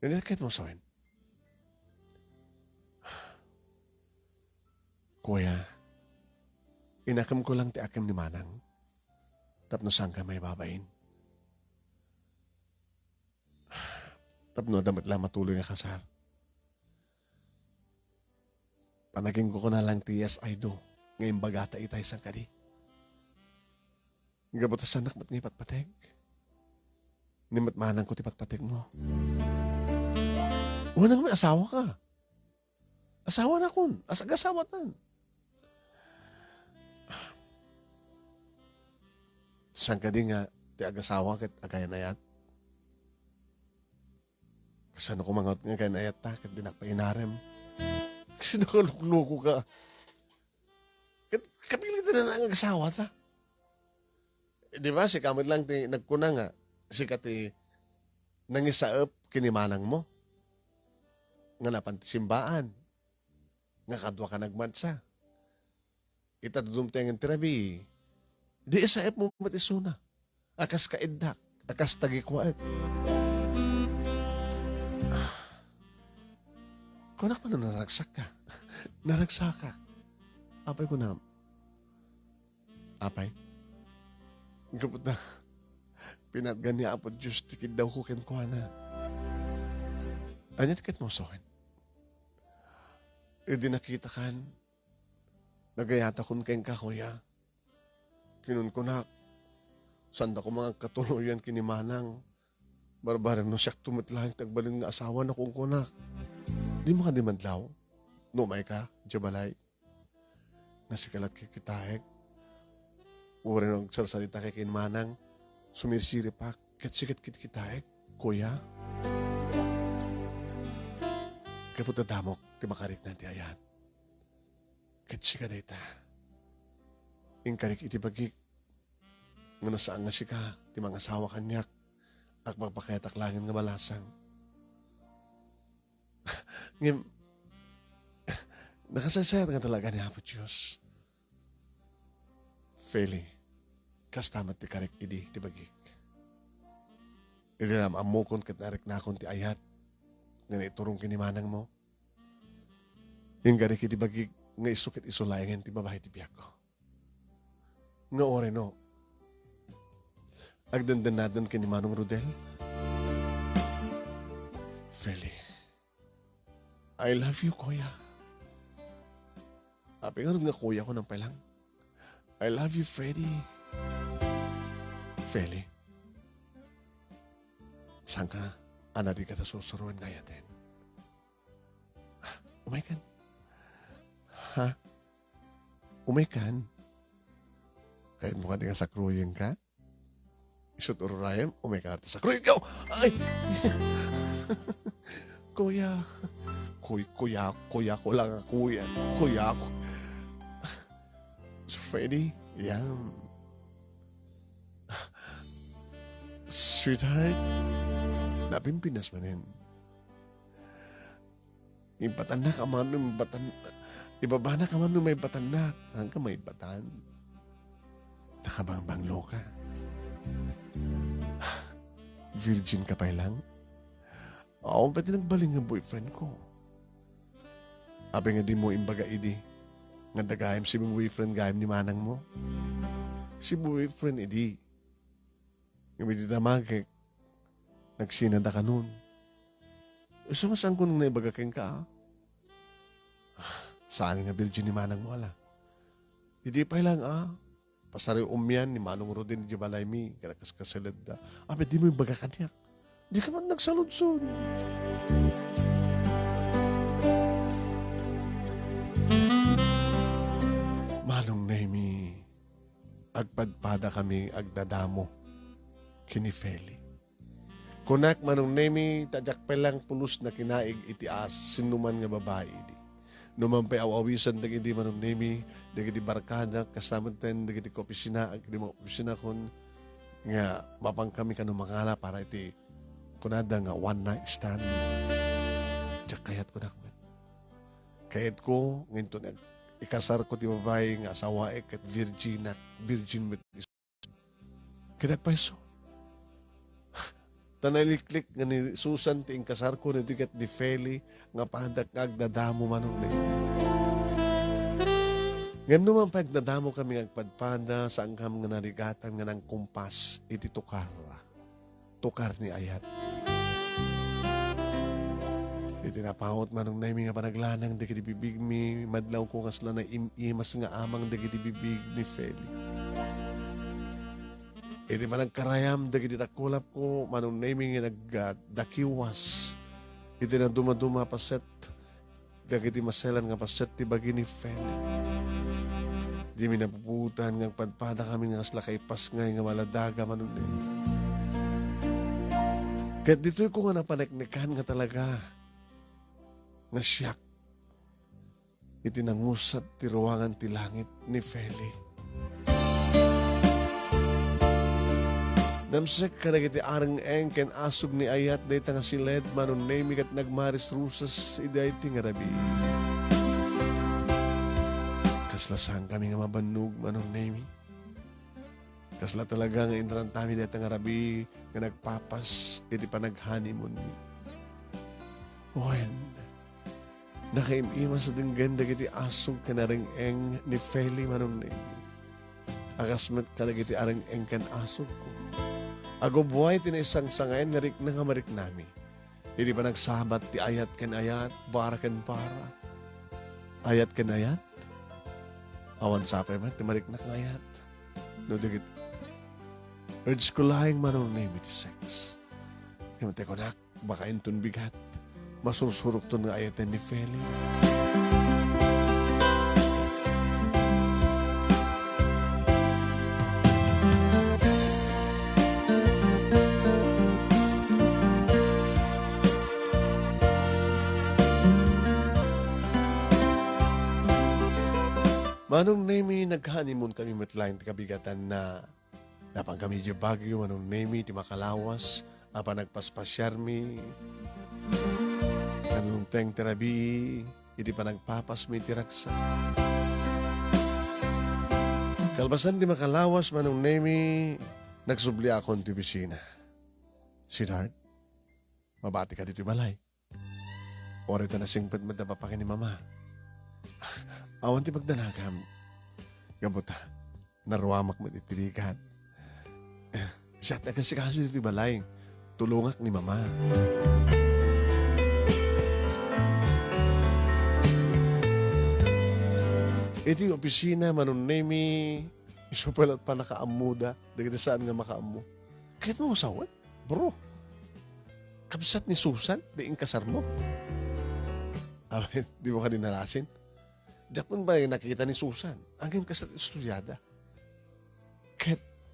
Ania ti kayatmo sawen? Kuya, inakemko lang ti akem ni Manang. Tapno saanka maibabain. Tapno adda met la matuloy nga kasar. Panagingko kuna lang ti yes, I do nga imbagata itay, saan kadi? Gapu ta saanak met nga ipatpateg. Ni met manangko ti patpategmo. Wen, nga may asawaka. Asawanakon. As-, agasawatan. Saan kadi nga ti agasawa ket agkayan-ayat? Kasano koma nga kayat-ayatta ket dinak painarem? Kasi nakalukluko ka. Ket kapilitan na nga agasawata. Eh, di ba, sika met lang ti nagkuna nga, sika ti nangisaep ken ni manangmo. Nga napan ti simbaan. Nga kaduaka nagmansa. Ita, dumtengen ti rabii, di isaepmo met isuna. A kas kaiddak, a kas tagikuaek. Kunak man no naragsakka. Naragsakak. Apay kunam? Apay? Gapu ta, pinatgan ni Apo Dios ti kiddawko kenkuana. Ania ti kayatmo sawen? Idi nakitakan, nagayatakon kenka, kuya. Kinunkunak, saanda koma nga agkatuloyan ken ni manang. Barbareng no siakto met laeng ti agbalin nga asawana, kunkunak. Dimo kadi madlaw no umayka idiay balay? Nga sika la ti kitkitaek. Uray no agsarsaritak ken ni manang, sumirsiripak, ket sika ti kitkitaek, kuya. Gapu ta damok ti makarikna ti ayat. Ket sika dayta. Inkarik iti bagik nga no saan nga sika ti mangasawa kaniak, agpakpakayatak laeng nga balasang. Ngem, nakasaysayat nga talaga ni Apo Dios. Feli, kasta met ti karik idi ti bagik. Idi naam-ammokon ket nariknakon ti ayat nga naiturong ken ni manangmo, inkarik iti bagik nga isu ket isu laengen ti babai ti biagko. Nga uray no, agdandannadan ken ni Manong Rodel. Feli, I love you, kuya. Apay ngarud nga kuya ko nang pelang? I love you, Freddy. Feli, saan ka? Ana, di ka ta sursuroen nga ayaten. Umaykan. Ha? Umaykan. Kayatmo kadi nga sakruyenka? Isu't ururayem, umay ka ta sakruyenka. Ay! Kuya. Kuy-, kuya, kuya ko lang, kuya. Kuya ko. So, Freddy, yeah. Sweetheart, napimpinas manen. Ibatannak a mano, ibatan-, ibabanak a mano maibatannak. Saan ka maibatan? Nakabangbanglo ka. Virgin ka pay lang? Awan pay ti nagbalin nga boyfriend ko. Apay nga dimo imbaga idi nga adda gayam si boyfriend gayam ni manangmo? Si boyfriend idi. Ngem idi damagek, nagsinada kanon. Isu nga saanko naibaga kenka, a? Saan nga virgin ni manangmo, ala? Idi pay lang, a? Pasariw umian ni Manong Rodin idiay balaymi, ket nakaskasaledda. Apay dimo imbaga kaniak? Dika man nagsaludsod. Manong Nemi, agpadpadakami agdadamo ken ni Feli. Kunak, Manong Nemi, ta diak pay lang pulos nakinaig iti as-, sinnoman nga babai idi. No man pay aw-awisan dagidi, Manong Nemi, dagidi barkada, kasta metten dagiti kaopisina, dagidi mga opisinakon, nga mapankami kano mangala para iti kunada nga one night stand. Diak kayat, kunak met. Kayatko nga inton ag-, ikasarko ti babai nga asawaek ket virginak, virgin met. Ket agpayso. Ta nailiklik nga ni Susan ti inkasarko, no di ket ni Feli nga padak nga agdadamo, Manong Nemi. Ngem no man pay agdadamokami nga agpadpada, saankam nga narigatan nga nangkumpas iti tukar. Tukar ni ayat. Iti napaut, Manong Nemi, nga panaglanang dagiti bibigmi, madlawko nga kasla naim-imas nga amang dagiti bibig ni Feli. Iti panagkarayam dagiti takulapko, Manong Nemi, nga nagdakiwas iti nadumaduma a paset dagiti maselan nga paset ti bagi ni Feli. Dimi napupuotan nga agpadpadakami nga kasla kaipasngay nga maladaga, Manong Nemi. Ket ditoyko nga napaneknekan nga talaga nga siak iti nangusat ti ruangan ti langit ni Feli. Namsek kadagiti areng-eng ken asug ni ayat dayta nga siled, Manong Nemi, ket nagmarisrusas idiay ti nga rabii. Kasla saankami nga mabannog, Manong Nemi. Kasla talaga nga inrantami dayta nga rabii nga nagpapas iti panag-honeymoonmi. Wen, nakaim-imas a denggen dagiti asug ken areng-eng ni Feli, Manong Nemi. A kas met kadagiti areng-eng ken asugko. Agubbuay ti naisangsangayan nga rikna nga mariknami. Idi panagsabat ti ayat ken ayat, para ken para. Ayat ken ayat? Awan sapay met ti mariknak nga ayat. No di ket, urge ko laeng, Manong Nemi, ti sex. Ngem ti kunak, baka inton bigat, masursurokton nga ayaten ni Feli. Manong Nemi, nag-honeymoon kami met laeng ti kabigatanna. Napankami idiay Baguio, Manong Nemi, ti makalawas a panagpaspasiarmi. Nanungteng ti rabii iti panagpapasmi iti ragsak. Kalpasan ti makalawas, Manong Nemi, nagsubliakon ti opisina. Sweetheart, mabati ka ditoy balay. Uray ta nasingpet met a papangen ni Mama. Awan ti pagdanagam. Gapu ta, naruamak met iti rigat. Eh, siak ti agasikaso ditoy balay. Tulongak ni Mama. Iti opisina, Manong Nemi, isu pay la't pannakaammoda, dagiti saan nga makaammo. Kayatmo nga sawen? Bro, kabsat ni Susan, di inkasarmo? Amen. Dimo kadi nalasin? Diak man pay nakita ni Susan. Ngem kasla ti istoriada.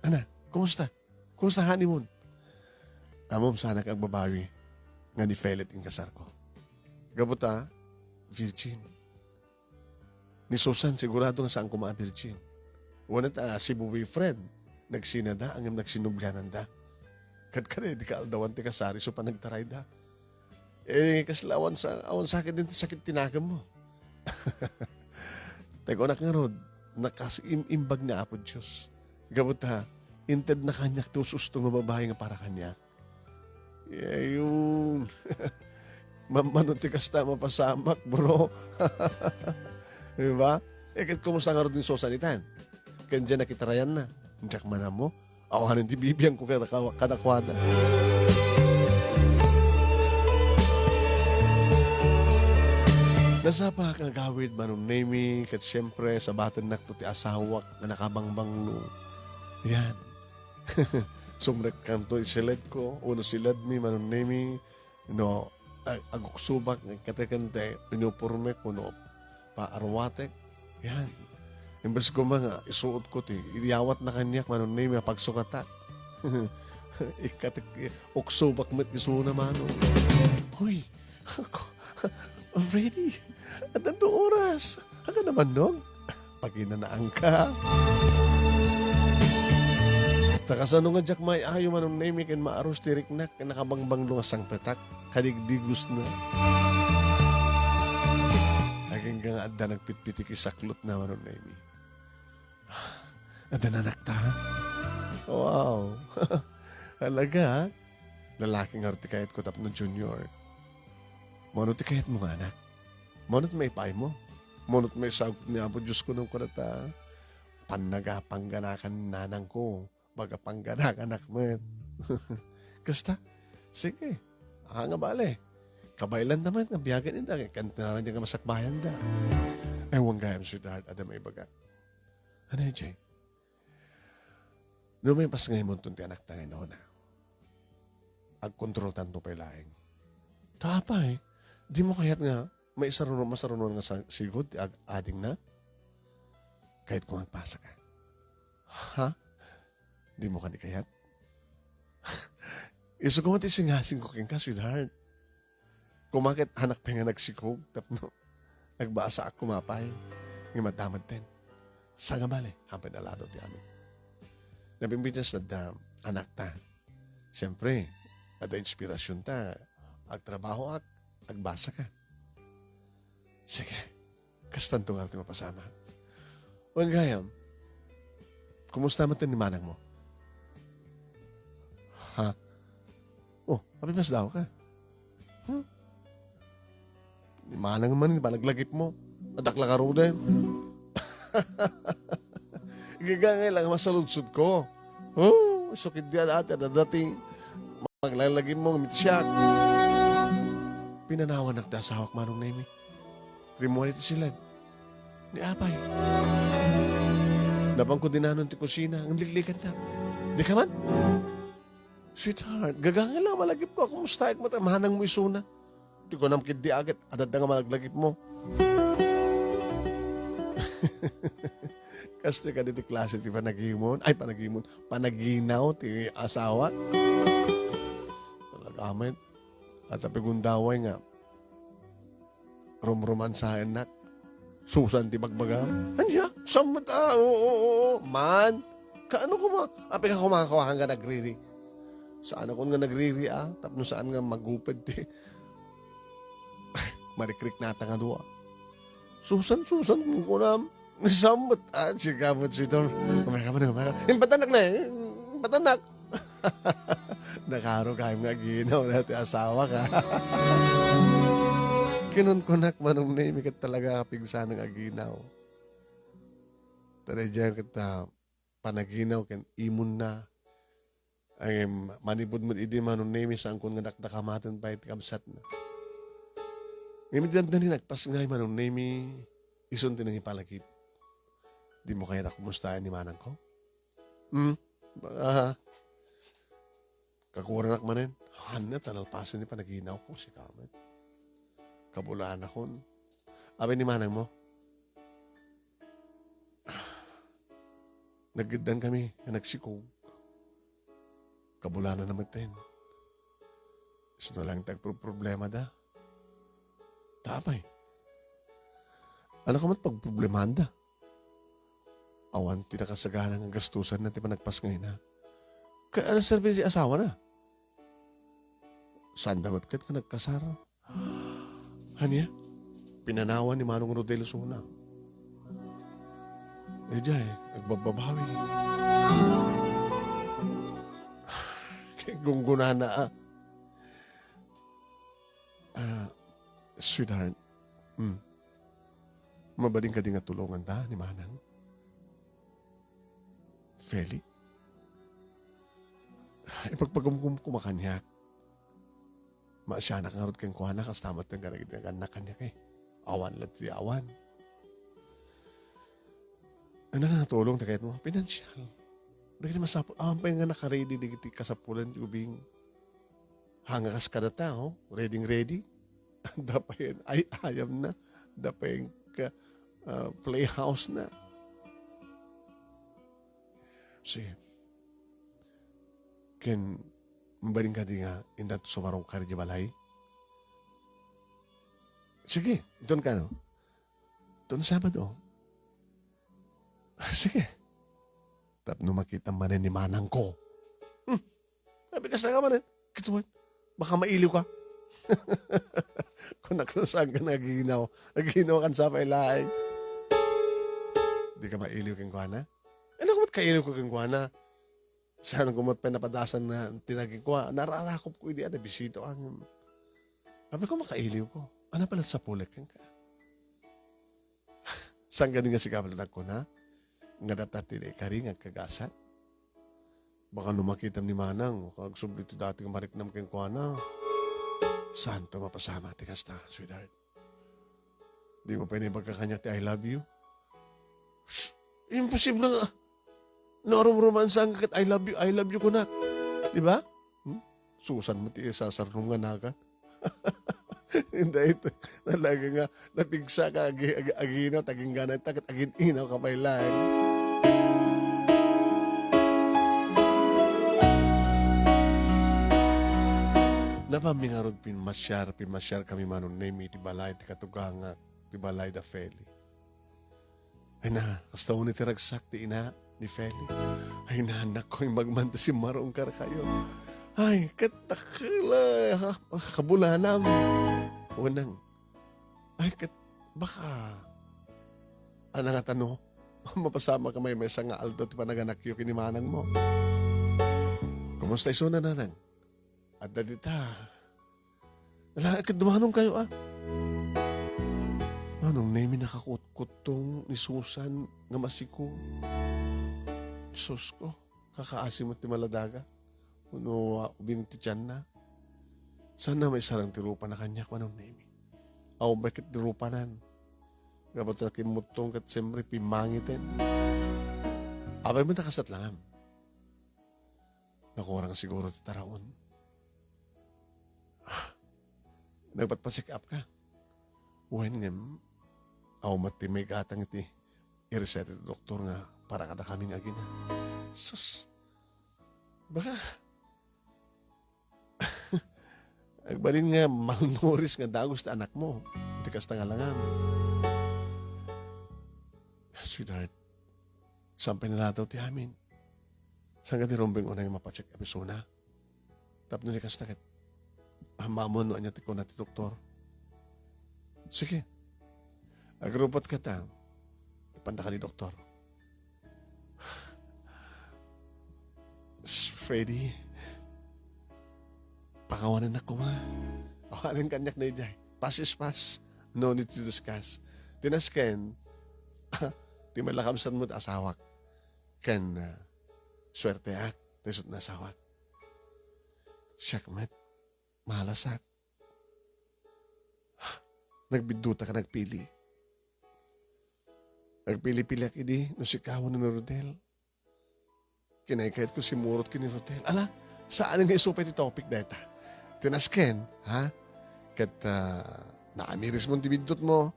Ana, kumusta? Kumusta honeymoon? Ammom saan nga agbabawi nga ni-fail it inkasarko. Gapu ta, virgin. Ni Susan, sigurado nga saan koma a virgin. Wen ta, Cebu boyfriend, nagsinada, ngem nagsinubliananda. Kadkadaydi kaaldawan ti kasar, isu panagtarayda. Eh, kasla awan sa-, awan sakit din ti sakit ti nakemmo. Tay kunak ngarud, nakas-, im-, imbag ni Apo Dios. Gapu ta, intedna kaniak ti us-usto nga babai nga para kaniak. Ayun. Mammano ti kasta mapasamak, bro. Diba? Eh, ket kumusta ngarud ni Susan itan? Ken diay nakitarayanna. Diak man ammo. Awanen ti bibiangko kada-, kadakuada. Nasapak nga agawid, Manong Nemy, ket siempre, sabatennakto ti asawak nga nakabangbanglo. Yan. Sumrekkanto, isiledko, wenno siledmi, Manong Nemy, no, ag-, aguksubak, nga kateken ti uniformek, wenno pa-, aruatek. Yan. Imbes koma nga isuotko ti iyawatna kaniak, Manong Nemy, a pagsukatak. Ikatek, uksubak met isuna, Manong. Hoy, Freddy, addanto oras. Aga naman, no? Paginanaanka. Ta kasano nga diak maay-ayo, Manong Nemy, ken maarus ti riknak ken nakabangbanglo nga sangpetak, kadigdigosna. Agingga nga adda nagpitpitik ti saklotna, Manong Nemy. Adda anakta? Wow. Talaga, ha? Lalaki ngarud ti kayatko tapno junior. Mano ti kayatmo nga anak? Mano ti maipaaymo? Mano ti maisagut ni Apo Dios kunam kunata? Pannaga-, pangganakan ni nanangko. Baga pangganakanak met. Kasta? Sige. Ah, nga bale. Kabaelanda met nga biagen ida, ken tinaran nga masakbayanda. Ay, wen gayam, sweetheart, adda maibaga. Ano, Jay? No maipas nga imunton ti anakta nga inuna, agkontroltanto pay laeng. Ta apay, dimo kayat nga maisaruno-, masarunoan nga sa-, sigud ti ag-, adingna? Kayatko nga agbasaka. Ha? Dimo kadi kayat? Isu koma ti singasingko kenka, sweetheart. Koma ket anak pay nga nagsikog tapno agbasaak koma pay. Ngem adda met ten. Sa nga bale, apay naladaw ti amin. Nabimbitnes adda anakta. Siempre, adda inspirasionta. Agtrabahoak, agbasaka. Sige. Kastanto nga ti mapasamak. Wen gayam, kumusta met ni manangmo? Ha? Oh, apay, masdaaw ka? Hmm? Ni manang man, panaglagipmo. Adda la ngaruden. Igagangay lang, masaludsodko. Oh, so, kidi ati, adda dati. Maglalagipmo, ngem iti siak. Pinanawanak ti asawak, Manong Nemy. Rimmuar iti siled. Ni apay. Napanko dinanon ti kusina, ngem liklikannak. Dika man? Sweetheart, gagangay lang malagipko. Kumustaek met a manangmo isuna? Ti kunam ketdi a ket, adda nga malaglagipmo. Kastoy kadi ti klase ti panagimon, ay, panagimon, panaginaw ti asawak. Talaga met. Adda pay gundaway nga rumromansaennak. Susan ti bagbagam. Ania? Sammet a? Oo, oo, oo. Man. Kaano koma? Apay ka kumakawakan nga nagriri? Saanakon nga nagriri, a? Tapno saan nga maguped ti marikriknata nga dua. Susan, Susan, kunam. Sammet, ah, sika met, sweetheart. Umay ka man, umay ka. Impatanak na, eh. Impatanak. Nakaro kayam nga aginaw na ti asawak. Kinunkunak, Manong Nemy, ket talaga pigsanang aginaw. Ta daydiay ket, ah, panaginaw ken imonna. Ay, manipud met idi, Manong Nemy, saankon nga dakdakamaten pay ti kabsatna. Ngem iti dandani, nagpasngay, Manong Nemy, isun ti nangipalagip. Dimo kayat a kumustaen ni manangko? Hmm? Baka, kakuaranak manen? Haan, ta nalpasen ti panaginawko, sika met. Kabulanakon. Apay ni manangmo? Nagiddan kami nga nagsikog. Kabulananna metten. Isu na lang ti agproproblemada. Ta apay? Ania koma ti pagproblemaanda? Awan ti nakasagana nga gastusanna ti panagpasngayna. Kaya ano serbi ti asawana? Saan da met ket nga nagkasar? Ania? Pinanawan ni Manong Rodel isuna. Idiay, agbabbabawi. Kay gunggunana, ah. Ah, sweetheart, hmm. Mabalin kadi nga tulonganta ni Manang? Feli? Ipagpagumgum koma kaniak. Maasianak ngarud kenkuana, kasta met ti naganagannak kaniak, eh. Awan latta ti awan. Ania nga tulong ti kayatmo? Pinansial. Dagiti masapul, awan pay nga naka-ready dagiti kasapulan ti ubing. Haan nga kas kadata, oh, ready-ready. Adda pay ay-ayam na. Adda pay ka, ah, playhouse na. Sige. Ken, mabalin kadi nga intanto sumarungkar idiay balay? Sige, inton kano? Inton Sabado. Ah, sige. Tapno makitam manen ni manangko. Hmm. Sabi, kasta ka manen. Kitaem. Baka mailiw ka. Kunak, saan ka nagiginaw? Nagiginaw ka sa pay laeng. Di ka mailiw kenkuana? Ania koma ti kailiwko kenkuana? Saan ko met pay napadasan nga tinagingko, ah. Nararakop ko idi, ah, nabisita, ah. Sabi ko, makailiw ko. Ania pay la ti sapulek kenka? Saan kadi nga sika pay la nagkuna nga data ti naikari nga agkagasat? Baka no makitam ni Manang, agsubli ti dati nga mariknam kenkuana. Saanto mapasamak ti kasta, sweetheart? Di mo pay naibaga kaniak ti I love you? Shh! Imposible nga. No, rum-, romansa nga ket I love you, I love you kunak. Di ba? Hmm? Susan mo ti isasarnong nga nagan. Daytoy, talaga nga, napigsa ka, agi-, agi-, aginaw, taginggana, ta ket agin-inaw ka pay laeng. Napammi ngarud pinmasiar, pinmasiar kami Manong Nemi iti balay ti katugangak, ti balay da Feli. Ay na, kasta unay ti ragsak ti ina ni Feli. Ay na, anak ko, imbag man ta simmarungkarkayo. Ay, ket dakkel, ah, kabulanam. Wenang, ay, ket baka, ania ngata no, mapasamak a maymaysa nga aldaw ti panaganakyo ken ni manangmo. Kumusta isuna, nanang? Adda dita. Ala, ket dumanonkayo, ah. Manong Nemi, nakakutkutto ni Susan nga masikog. Sus ko, kakaasi met ti maladaga. Wenno, ah, ubing ti tianna. Saan a maisarang ti rupana kaniak, Manong Nemi? Awan pay ket ti rupanan. Gapu ta nakimmuttong ket siyempre pimmangiten. Apay met a kasat langam? Nakurang siguro ti taraon. Nagpatpa-check up ka? Wen ngem, awan met ti maigatang iti ireseta ti doktor nga para kadakami nga agina. Sus! Baka, agbalin nga malnourished nga dagus ti anakmo. Iti kasta nga langam. Sweetheart, saan pay naladaw ti amin? Saan kadi rumbeng unay nga mapa-check up isuna? Tapno di kasta ket, ammom no ania ti kuna ti doktor. Sige. Agrupot ka ta, ipanta ka ni doktor. Freddy, pakawanennak koma. Awanen kaniak daydiay. Past is past. No need to discuss. Ti nasken, ti malakam san mo ti asawak. Ken, ah, suerteak, ta isu ti nasawak. Siak met, malasak. Nagbiddutak a nagpili. Nagpili-piliak idi no sika wenno ni Rodel. Kinaykayatko simmurot ken ni Rodel. Ala, saan nga isu pay ti topic dayta. Ti nasken, ha? Ket, ah, naamirismon ti biddutmo.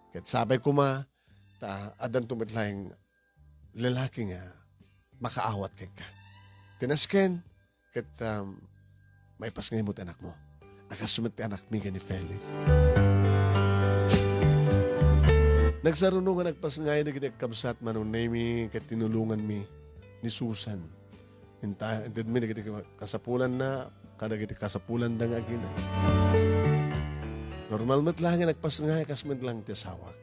Ket sapay koma, ta addanto met laeng lalaki nga makaawat kenka. Ti nasken, ket, um, maipasngaymo ti anakmo. A kas met ti anakmi ken ni Feli. Nagsaruno nga nagpasngay dagiti agkabsat, Manong Nemy, ket tinulonganmi ni Susan. Inta-, intedmi dagiti kasapulanna, kadagiti kasapulanda nga agina. Normal met laeng nga nagpasngay, kas met laeng ti asawak.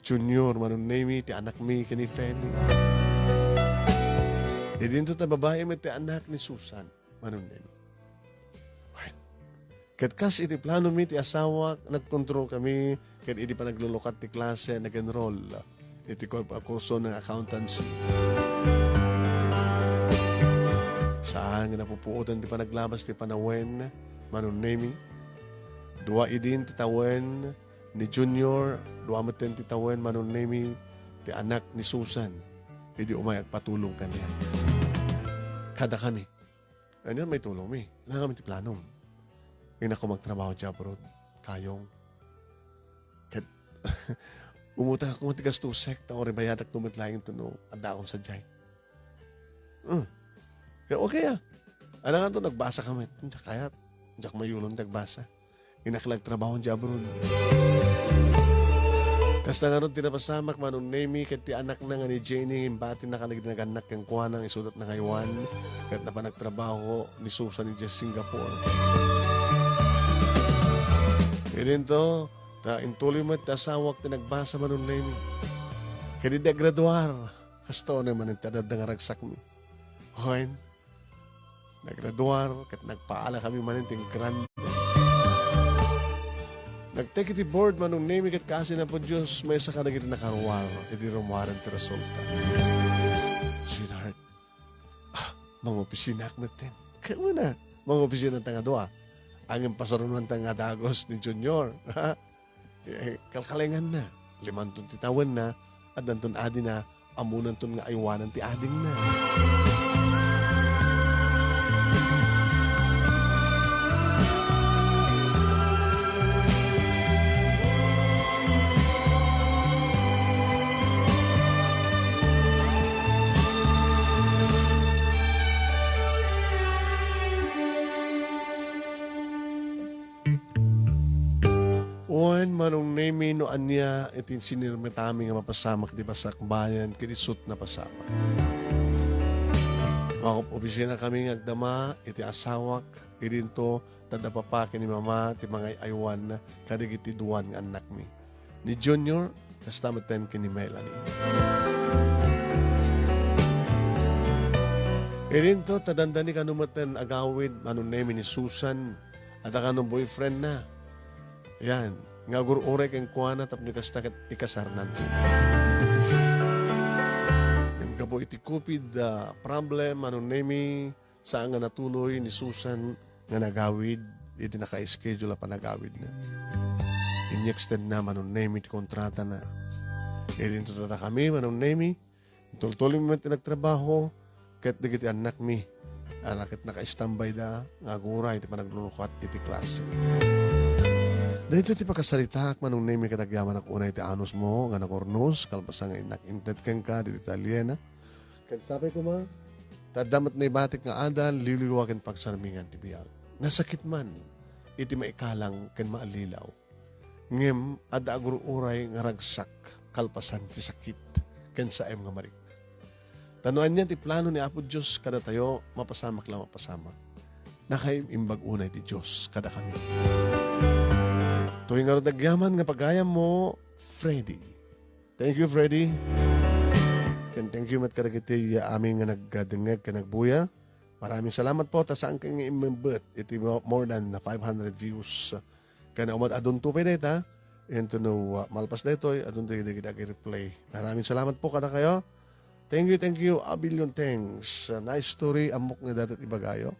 Junior, Manong Nemy, ti anakmi ken ni Feli. Idinto ta babai met ti anak ni Susan, Manong Nemy. Wen. Ket kas iti planomi ti asawak, nagkontrol kami ket idi panaglulukat ti klase, nag-enroll iti kur-, kurso nga accountancy. Saan nga napupuotan ti panaglabas ti panawen, Manong Nemy. Dua idin ti tawen, ni Junior, dua metten ti tawen, Manong Nemy, ti anak ni Susan, idi umay agpatulong kaniak. Kadakami. Ania may tulongmi? Ania ngamin ti planom? Innak ko magtrabaho diay abroad, Kayong. Ket, umutang ako ti gastusek, ta uray bayadak no met laeng intono addaakon sadiay. Hmm. Kaya okay, ah. Alangan to, nagbasa ka met. Diak kayat. Diak mayulon ti agbasa. Innak la agtrabaho diay abroad. Kasta ngarud ti napasamak, Manong Nemy, ket ti anakna nga ni Jenny, imbatinna kadagiti nagannak kenkuana nga isudatna nga Juan, ket napan agtrabaho ni Susan idiay Singapore. Idinto, ta intuloy met ti asawak ti nagbasa, Manong Nemy. Ket idi agraduar, kasta unay manen ti adda nga ragsakmi. Wen, nagraduar ket nagpaalakami manen ti grande. Nagtek iti board, Manong Nemy, ket kaasi ni Apo Dios, maysa kadagiti nakaruar iti rummuaren ti resulta. Sweetheart, ah, mangopisinaak metten. Ket kuna, mangopisinanta nga dua. Ngem pasarunoanta nga dagus ni Junior. Ha? Eh, kalkalenganna. Limanton ti tawenna, addanton adina, ammonanton nga aywanan ti adingna. Wen, Manong Nemy, no ania iti sinirmitami nga mapasamak iti basakbayan, ket isut' napasamak. Maopisinakami nga agdama iti asawak, idinto, ta adda papa ken ni mama ti mangay-aywan kadagiti duan nga annakmi. Ni Junior, kasta metten ken ni Melanie. Idinto, ta dandani kano metten agawid, Manong Nemy, ni Susan, adda kano boyfriendna. Yan, nga agur-uray kenkuana tapno kasta ket ikasarnanto. Ngem gapu iti covid, ah, problem, Manong Nemy, saan nga natuloy ni Susan nga nagawid iti naka-schedule a panagawidna. In-extendna, Manong Nemy, ti kontratana. Idinto dakami, Manong Nemy, tultuloymi met ti nagtrabaho, ket dagiti annakmi, a ket naka-standby da nga aguray ti panaglukat iti klase. Daytoy ti pakasaritaak, Manong Nemy, ket agyamanak unay ti anusmo nga nangurnos, kalpasan nga innak inted kenka ditoy ita aliena. Ket sapay koma, ta adda met naibatik nga adal, liwliwa ken pagsarmingan ti biag. Nasakit man iti maikalang ken maallilaw. Ngem adda agur-uray nga ragsak kalpasan ti sakit ken saem nga marikna. Ta no ania ti plano ni Apo Dios kadatayo, mapasamak la mapasamak. Nakaim-imbag unay ti Dios kadakami. Toy ngarud agyaman nga pagayammo, Freddy. Thank you, Freddy. Ken thank you met kadagiti amin nga nagdengngeg ken nagbuya. Maraming salamat po, ta saan kami nga immembet iti mo-, more than five hundred views. Ken umad-, adunto pay dayta, ento no, uh, malpas daytoy, adunto dagiti agi-replay. Maraming salamat po kadakayo. Thank you, thank you, a billion thanks. Uh, nice story, ammok nga dayta ti ibagayo.